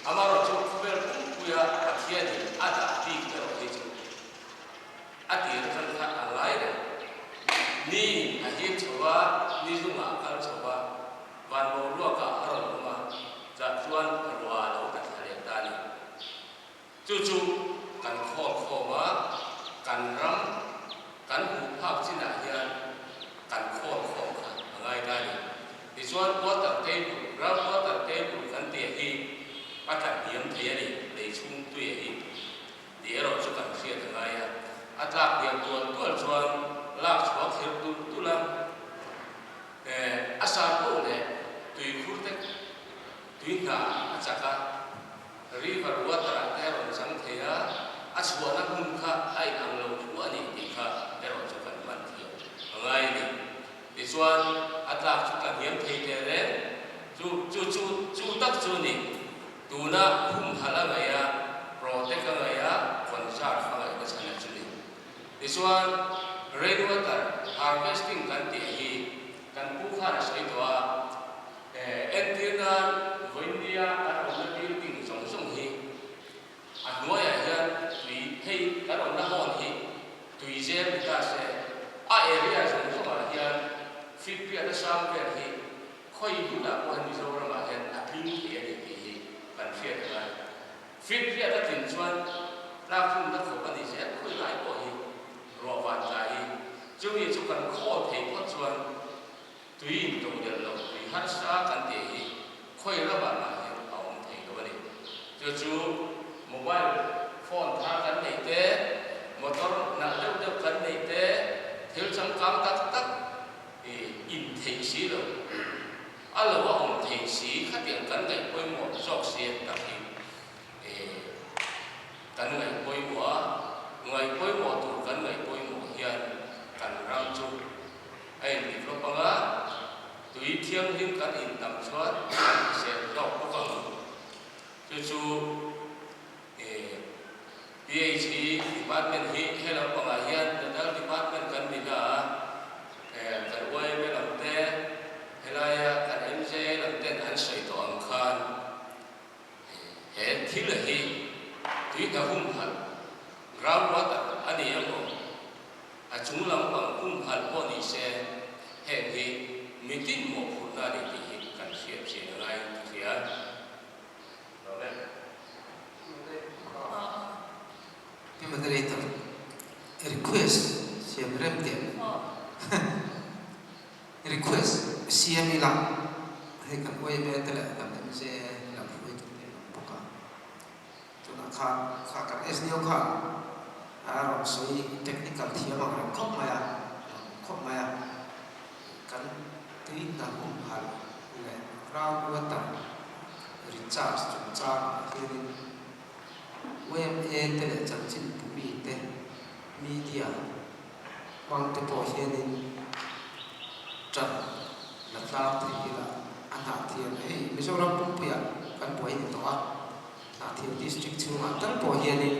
Speaker 6: Amaherawhchu khawvel pumpuia Pathianin a dah bik erawh hi chu a tir atang kha a ngai reng. Niin a hip chho a, ni zungah a kal chho a, van boruakah a rawn awm a, chah chuan ruah a lo tla thla leh ta a ni. Chu chu kan khawl khawm a, kan ram kan hmuh phak chinah hian kan khawl khawm kha a ngai ta a ni. Tichuan water table. Tichuan, a tlak chu tla hniam thei teh reng. Chu chu chu chu tak chu ni. Tuna humhalh a ngaih a, protect a ngaih a, conserve a ngaih na chhan a chu ni. Tichuan, rain water harvesting kan tih hi kan pu khan a sawi tawh a, entir nan vawinia kan awmna building zawng zawng hi a hnuaiah hian tui hei kan awmna hawn hi tui zel ni ta se, a area zawng zawngah hian feet riat a sang vel hi Khawi hmunah pawh hian Mizoramah hian a tling thei a ni tih hi kan hriat a ngai. Finfiat a tlin chuan tlakhlumna khawp a ni zel khawi lai pawh hi ruah van tla hi chumi chu kan khawl thei phawt chuan tui in to delh loh tui harsa kan tih hi khawi ramah mah hian a awm thei lo a ni. Chu chu mobile phone thar kan nei te, motor nalh deuh deuh kan nei te, thil changkang tak tak I in theih si lo. A lo a awm thei si khatiang kan ngaih pawimawh zawk si an tak hi e kan ngaih pawimawh a, ngaih pawimawh tur kan ngaih pawimawh hian kan ram chu a in develop ang a, tui thianghlim kan in tam chuan kan hrisel hlawk bawk ang. Chu chu e PHE department hi he lampangah hian total department kan ni na a, kan YMA lam te, helaia kan MJA lam ten an sawi tawh ang khan he thil hi tui hna humhalh, ground water, a ni emaw, a chung lampang humhalh pawh ni se, heng hi mitin mawhphurhna a ni tih hi kan hriat chian a ngai ka hria.
Speaker 2: Pi Moderator, request siam rem teh Request siam ila hei kan YMA te leh kan MJ lam hruaitu te an awm bawk a, tunah khan kha kan SDO khan a rawn sawi technical thiam ang reng khawp mai a, khawp mai a, kan tui hna humhalh leh ground water recharge chungchang ah hianin YMA te leh chanchin pumi te, media hmang te pawh hianin tan la tlang thei ila a hnahthiam hei Mizoram pumpuiah kan buai ni tawh a, Hnahthiam district chhungah tal pawh hianin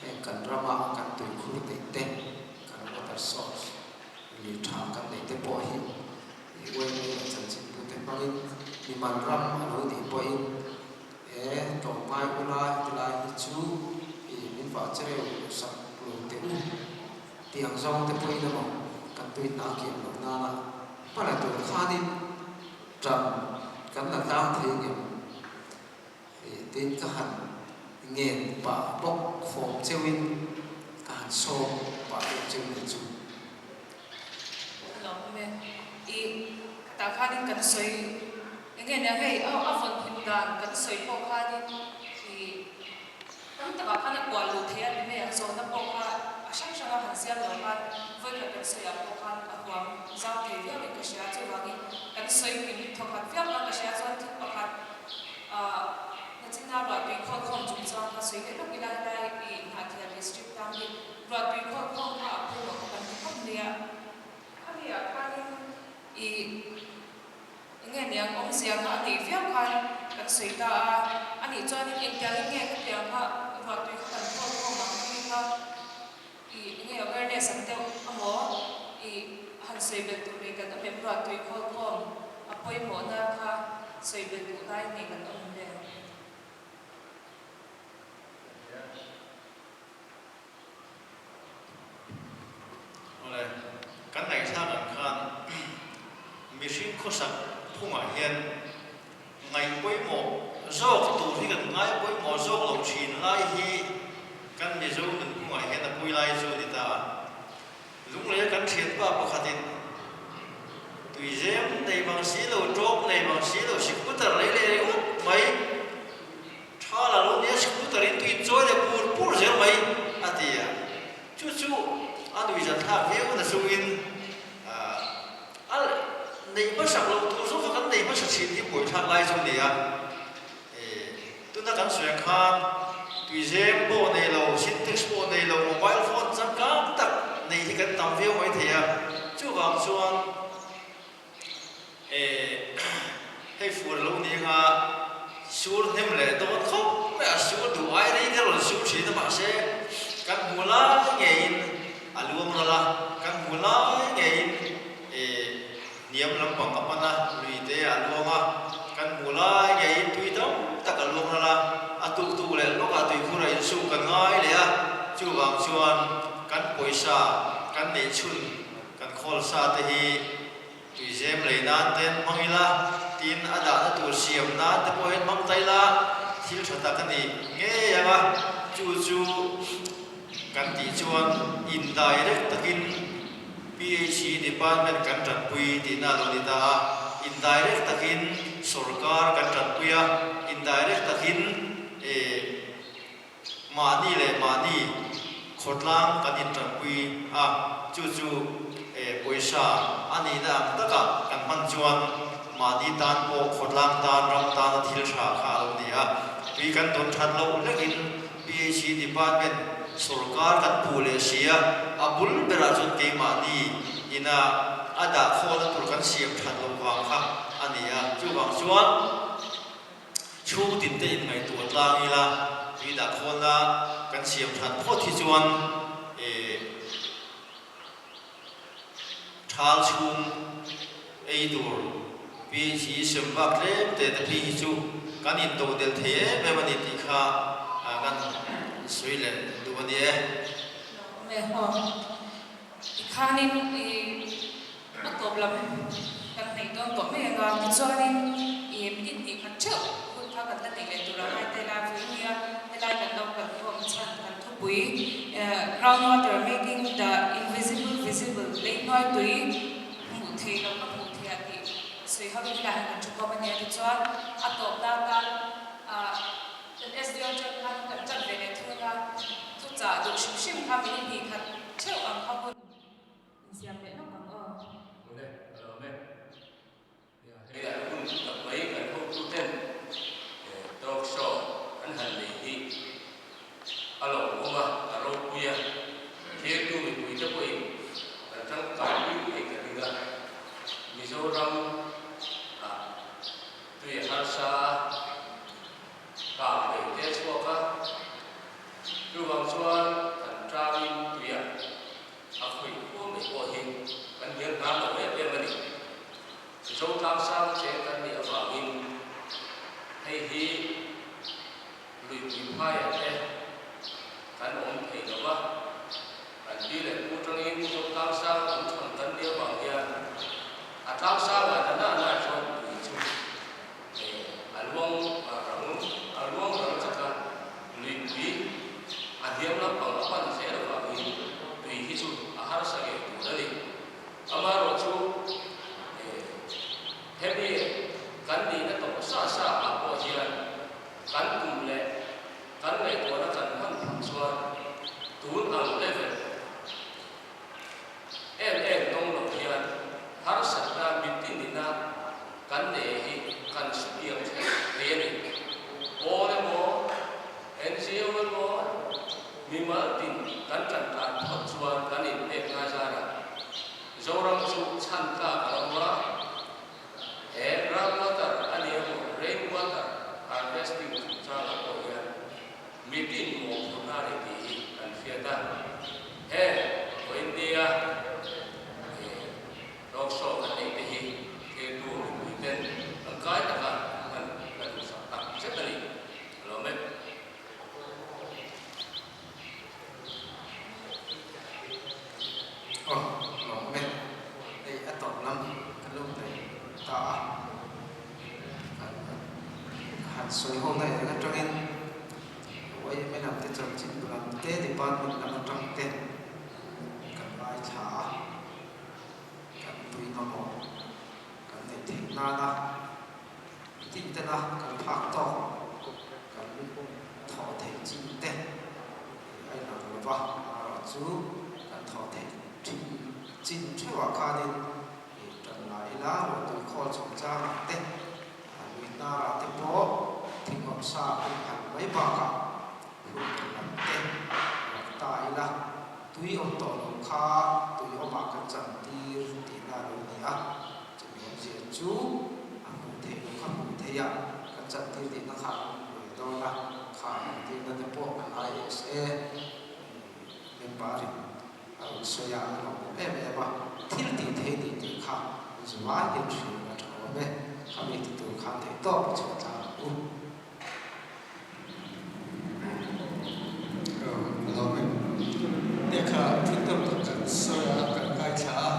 Speaker 2: heng kan rama kan tuikhur neih te, kan water source Lei tha kan neih te pawh hi YMA leh chanchinbute hmangin mimal ram a lo nih pawhin he tlawmngai ula hetilai hi chu i min vah chereu sak lo teh u tih ang zawng te pawhin emaw kan tui hna kiam loh nana hma la tur khanin ṭan kan la tlang thei ngem tiin ka han ngen pah bawk fawm cheuhin ka han sawm pah deuh cheu ni chu.
Speaker 1: Ka lo awm e. I tah khanin kan sawi eng nge nia hei a a vawn him dan kan sawi pawh khanin i tam takah khan a kuah luh thei a ti mai ang zawhna pawh kha a hrang hranga han siam loh khan vawikhat kan sawiah pawh khan a huam zau thei viau in ka hria chuvangin kan sawi kim thawkhat viau khan ka hria chuan thil pakhat Ah, nachina ruahtui khawlkhawm chung chuan kha sawi leh lawk ila helai i Hnahthial District tang hi ruahtui khawlkhawm kha a pawimawh kha kan ti khawp mai a. Khami ah khanin i enge niang awmzia kha a neih viau khan kan sawi ta a, anih chuanin engtiangin nge khatiang kha ruahtui kha kan khawlkhawm ang khami kha i enge awareness ang deuh amaw i han sawi belh tur nei kan awm em ruahtui khawlkhawm a pawimawhna kha sawi belh duh lai nei kan awm em le?
Speaker 4: Awle, kan ngaihthlak ang khan mihring khawsak phungah hian Ngaih pawimawh zawk tur hi kan ngai pawimawh zawk lo thin lai hi kan Mizo nunphungah hian a pui lai chu a ni ta a. Lungleia kan thianpa pakhatin tuizem nei bang si lo, tawp nei bang si lo, scooter lei leh ringawt mai, tha la lo nia scooter in tui chawi leh pur pur zel mai a ti a. Chu chu a nuihzathlak viau na chungin A neih hmasak loh tur zawk kha kan nei hmasa thin hi buaithlak lai chu a ni a. Tuna kan sawi ang khan tuizem pawh nei lo, syntax pawh nei lo, mobile phone changkang tak nei hi kan tam viau mai thei a. Chuvang chuan. Eh, hei fur lo ni anga sur hnem leh dawn khawp mai a, sur duh ai rei te rawn sur thin a mahse kan hmu lai ngeiin a luang ral a, kan hmu lai ngeiin eh hniam lampang a pan a, lui te a luang a, kan hmu lai ngeiin tui tam tak a luang ral a, a tuk tuk leh lawkah tuikhur a insuk kan ngai leh a, chuvang chuan kan pawisa kan neih chhun kan khawl sa te hi Tuizem lei nan te an hmang ila, tin a dahna tur siam nan te pawh hian hmang ta ila, thil tha tak a ni ngei ang a, chu chu kan tih chuan indirect takin PHE department kan tanpui tihna a lo ni ta a, indirect takin sorkar kan tanpui a, indirect takin eh Mahni leh mahni khawtlang kan intanpui a, chu chu pawisa a nihna ang taka kan hman chuan mahni tan pawh khawtlang tan, ram tana thil tha kha a lo ni a. Tui kan dawn that loh hlekin PHE department sorkar kan puh leh si a, a bul berah chuan keimahni ina a dah khawlna tur kan siam that loh vang kha a ni a, chuvang chuan, Chhung tin te inngaihtuah tlang ila, tui dah khawlna kan siam that phawt hi chuan thal chhung ei tur PHE sem vak tlem te te phei hi chu kan intodelh thei em em a ni tih kha kan sawi leh duh a ni e.
Speaker 1: Lawm e haw. Tikhanin i a tawp lam kan hnaih dawn tawh mai ang a, tichuanin i minute hnih khat theuh hun kha kan la neih leh tur a ngai ta ila vui nia, helai kan lo kal khawm chhan kan thupui Ground water making the invisible visible lei hnuai tui hmuh thei lo ka hmuh thei a tih sawi ho in helai hian kan thu khawm a nia, tichuan a tawp nan tan ah kan SDO tan khan kan tan ve leh thung a, thuchah duh hrim hrim kha minute hnih khat theuh ang kha hun Insiam leh lawk ang aw.
Speaker 6: Awle, ka lawm e. Nia, hei lah hun tak mai kan hotu ten talk show an han nei hi a lawmawm a, a ropui a, thirtu mipuite pawhin kan tangkai pui ngei ka ring a, Mizoram ah tui a harsa a, kang lei te a chhuak a, chuvang chuan kan tangin tuiah A khawih khua mai pawh hi kan hial hnar lo em em a ni. Mizo tlangsang cheng kan nih avangin hei hi luipui phaiah te kan awm thei lo va, kan pi leh pu tangin Mizo tlangsang awm than kan nih avang hian a tlangsangah na na na chuan tui chu A luang rang a luang rang chak a, luipui a hniam lampang a pan zel avangin tui hi chu a harsa ngei tur a ni. Amaherawh chu hemi kan nihna tawh sa sa ah pawh hian kan tum leh kan ngaihtuahna kan hman phah chuan tun ang level Em em tawng lo hian harsatna mitinina kan nei hi kan hripiang thleng thei a ni. Pawl emaw, NGO emaw, mimal tin kan tan tan phawt chuan kan inpek ngai zarah Zoram chu chhan tlak a awm a, he ground water a ni emaw rain water harvesting chungchangah pawh hian Mitin mawhphurhna a ni tih hi kan hriat a, heng India talk show kan neih te hi thiltu mipui ten tangkai taka an la duhsak tak zet a ni. Ka lawm e.
Speaker 2: Aw, lawm e. Hei a tawp lam ka lo hnaih ta a. Han sawi ho na eng atangin YMA lam te chanchin lam te department lam atang te kan ngaithla a, kan tui mamawh kan neih theih nana tin tena kan phak tawk kan thawh theih chin te a inang lova, amaherawh chu kan thawh theih thin chin theuhah khanin Ih tan la ila ruahtui khawl chungchangah te, lui hnarah te pawh thingawm sa hun hal mai bakah hun lam te rak ta ila, tui awm tawh lo kha tui awmah kan chan tir tihna a lo ni a, chumi awmzia chu. member-in a rawn sawi a, a lawmawm em em a, thil tih theih ni tih kha an zuvai hian hriat a tha awm e, khami ti tur khan theihtawp a chhuah tlang ang u.
Speaker 5: Ka lawm em. Lehkha thil tam tak kan sawi a, kan ngaithla a,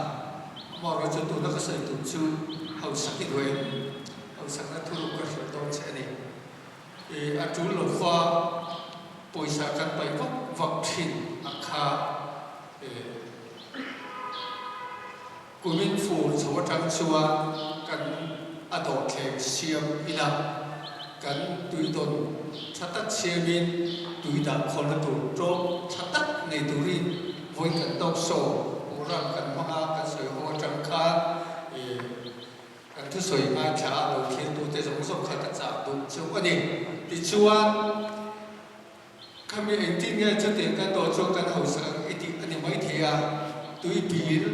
Speaker 5: amaherawhchu tuna ka sawi tum chu hausak i duh em? Hausakna thuruk ka hrilh dawn che a ni. I a tul lo fa pawisa kan paih vak vak thin a kha e kumin fur chho atang chuan kan a dawhthleng siam ila kan tui dawn tha tak siamin tui dah khawlna tur tawp tha tak nei turin vawi kan tawk saw program kan hmang a kan sawi ho atang khan e Kan thusawi ngaithla a lo thiltute zawng zawng kha ka chah duh chu a ni. Tichuan, khami engtin nge chutiang kan dawh chuan kan hausa ang i tih a ni maithei a, tui bil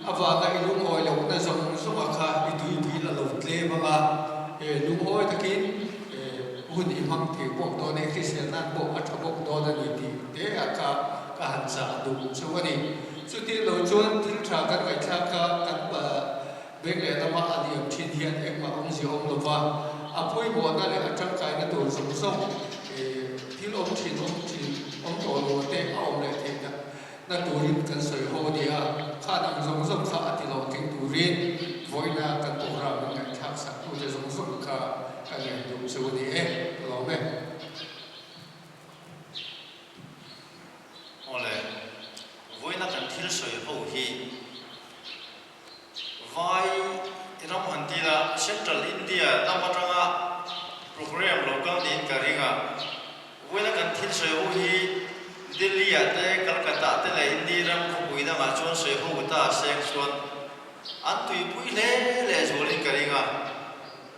Speaker 5: avanga i lungawi lohna zawng zawnga kha i tui bil a lo tlem ang a, lungawi takin hun i hmang thei bawk dawn e, hrisel nan pawh a tha bawk dawn a ni tih te ah kha ka han chah duh chu a ni. Chuti lo chuan thil tha kan ngaihthlak kha kan Beng leh lama a liam thin hian engmah awmzia awm lova, a pawimawhna leh a tangkaina tur zawng zawng thil awm thin awm thin awm tawh lo te a awm leh theihna na turin kan sawi ho a ni a, khan ang zawng zawng kha a ti lo tling turin vawiina kan program min ngaihthlak sak tute zawng zawng kha ka ngen duh chu a ni e, ka lawm e.
Speaker 4: Awle, vawiina kan thil sawi ho hi Vai ram han ti la, Central India lam atanga program lo kal niin ka ring a. Vawiina kan thil sawi ho hi Delhi ah te, Calcutta ah te leh India ram khawpui dangah chuan sawi ho ta seng chuan an tuipui hle leh zualin ka ring a.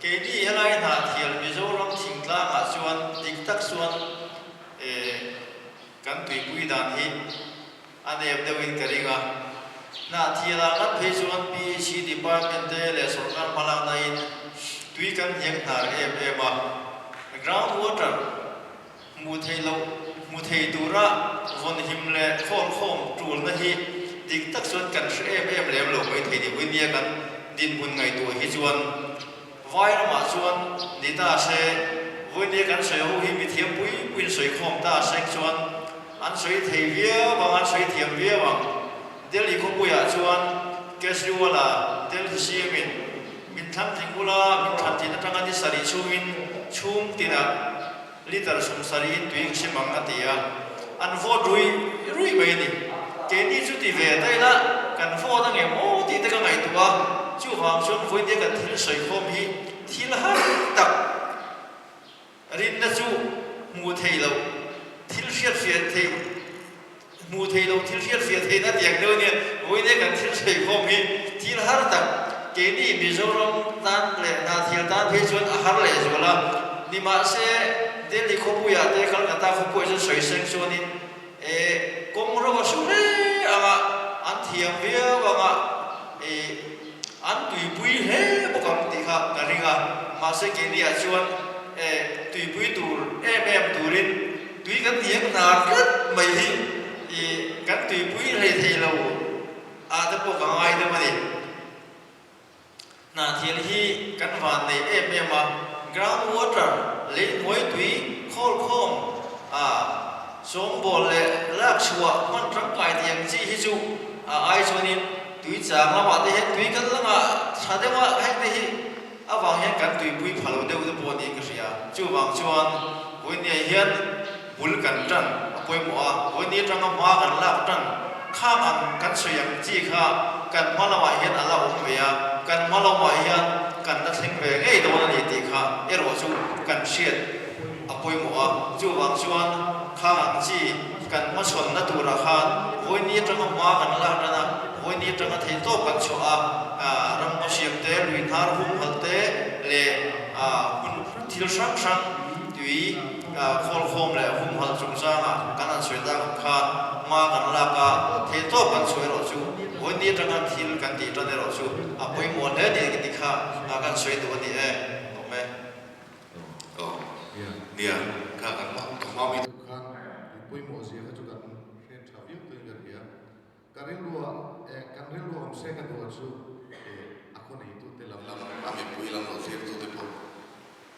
Speaker 4: Keini helai hnahthial Mizoram thingtlangah chuan dik tak chuan kan tuipui dan hi A nep deuhin ka ring a. Hnahthial ah ngat phei chuan PHE department te leh sawrkar hmalakna in tui kan hniang hnar em em a. Ground water hmuh theih loh hmu thei tura vawn him leh khawlkhawm tulna hi dik tak chuan kan hre em em lem lo mai thei ni. Vawinia kan dinhmun ngaihtuah hi chuan Vai ramah chuan ni ta se, vawinia kan sawi ho hi mithiam pui puiin sawi khawm ta seng chuan an sawi thei viau ang, an sawi thiam viau ang. Delhi khawpuiah chuan Kejriwal-a Delhi CM-in min thlang tling ula, min thlan thin atanga ni sarih chhungin chhung tinah litre 70in tui ka sim ang a ti a, an vote rui rui mai a ni. Keini chu ti ve daih la, kan vote a ngem aw tih te ka ngaihtuah a, chuvang chuan vawinia kan thil sawikhawm hi thil har tak rinna chu hmuh theih loh thil hriatfiah theih hmuh theih loh thil hriatfiah theihna tiang deuh a nia, vawinia kan thil sawikhawm hi thil har tak keini Mizoram tan leh Hnahthial tan phei chuan a har leh zual a, nimahse Delhi khawpuiah te Calcutta khawpuiah chuan sawi seng chuanin e kawng ro a su hle ang a, an thiam viau ang a, e an tuipui hle bawk ang tih kha ka ring a, mahse keiniah chuan e tuipui tur em em turin Tui kan hniang hnar tlat mai hi i kan tuipui rei thei lo ah te pawh ka ngai deuh a ni. Hnahthial hi kan van nei em em a, ground water, lei hnuai tui khawlkhawm a sawngbawl leh lak chhuah hman tangkai tih ang chi hi chu a ai chuanin tui chang lamah te hian tui kan la ngah tha deuh a, heng te hi Avang hian kan tuipui pha lo deuh te pawh niin ka hria. Chuvang chuan Vawinia hian bul kan tan a pawimawh a, Vawinia atanga hma kan lak tan khang ang kan sawi ang chi kha kan hma lamah hian a la awm ve a, kan hma lamah hian kan la thleng ve ngei dawn a ni tih kha erawh chu kan hriat a pawimawh a. Chuvang chuan khang ang chi kan hmachhawnna turah khan Vawinia atanga hma kan lak tan a, Vawinia atanga theihtawp kan chhuah a, ram hmasiam te, lui hnar humhalh te leh hun thil hrang hrang tui khawlkhawm leh humhalh chungchangah kan han sawi tak ang khan hma kan lak a, theihtawp kan chhuah erawh chu Vawinia atanga thil kan tih tan erawh chu a pawimawh hle ni tih kha kan sawi duh a ni e. Awm e.
Speaker 3: Aw, nia, kha kan hma mi deuh khan tui pawimawh zia kha chu kan hre tha viau tawhin ka ring a. Ka rilrua eh kan rilru awm se ka duh a chu eh a khaw neitute lam lam a mipui lam lo thlirtute pawh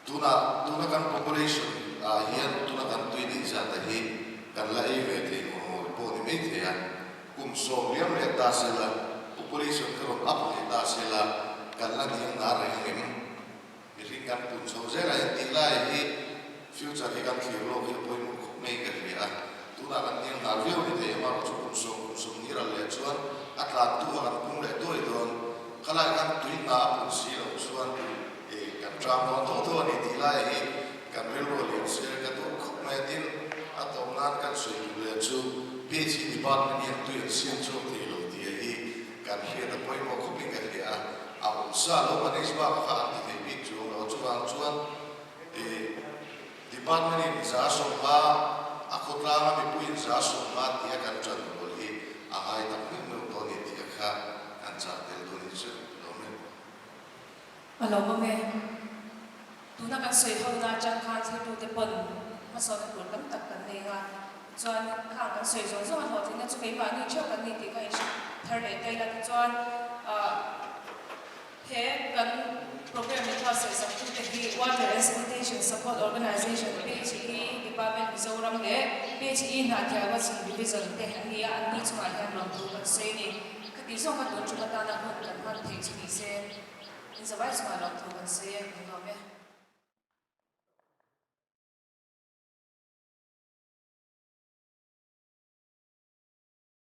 Speaker 3: tuna tuna kan population ah hian tuna kan tui neih zat te hi kan la ei ve thei ngawr ngawr pawh ni mai thei a, kum sawm liam leh ta sela population kha rawn up leh ta sela kan la hniam nar reng ang em? Mihring kan pun chho zel a, engtih lai hi future hi kan thlir lawk hi a pawimawh khawp mai ka hria a, tunah kan hniam hnal viau ni thei amarawh chu kum sawm kum sawm ni ral leh chuan a tlan tu a kan pung leh duai dawn, khalai khan tui hna a pun si loh chuan ih kan tang dawn tho tho a ni tih lai hi kan rilru a lian sel ka duh khawp mai a, tin a tawp nan kan sawi duh leh chu PHE department hian tui an siam chhuak thei lo tih a hi Kan hriat a pawimawh khawpin ka hria a, a awm sa lo manage bak kha an ti thei bik chuang lo. Chuvang chuan ih department in za sawmnga a khawtlang a mipui in za sawmnga tia kan ṭan rual hi a ngai tak meuh meuh dawn ni tih a kha kan chah tel dawn hi chu lawm em.
Speaker 1: A lo awm e. Tuna kan sawi ho na atang khan thiltute pawn hmasawnna tur tam tak kan nei a, chuan khang kan sawi zawng zawng a hlawhtlinna chu keimahni theuh kan ni tih kha inhre thar leh ta ila tichuan ah he kan program in thuahsaih saktute hi Water and Sanitation Support Organization, PHE, Department Mizoram leh PHE Hnahthial Wachham Division te an ni a, anni chungah hian lawmthu kan sawi a ni. Khati zawng kha tun ṭum atana hun kan hman theih chu ni se, inzawai chungah lawmthu kan sawi e, min lawm e.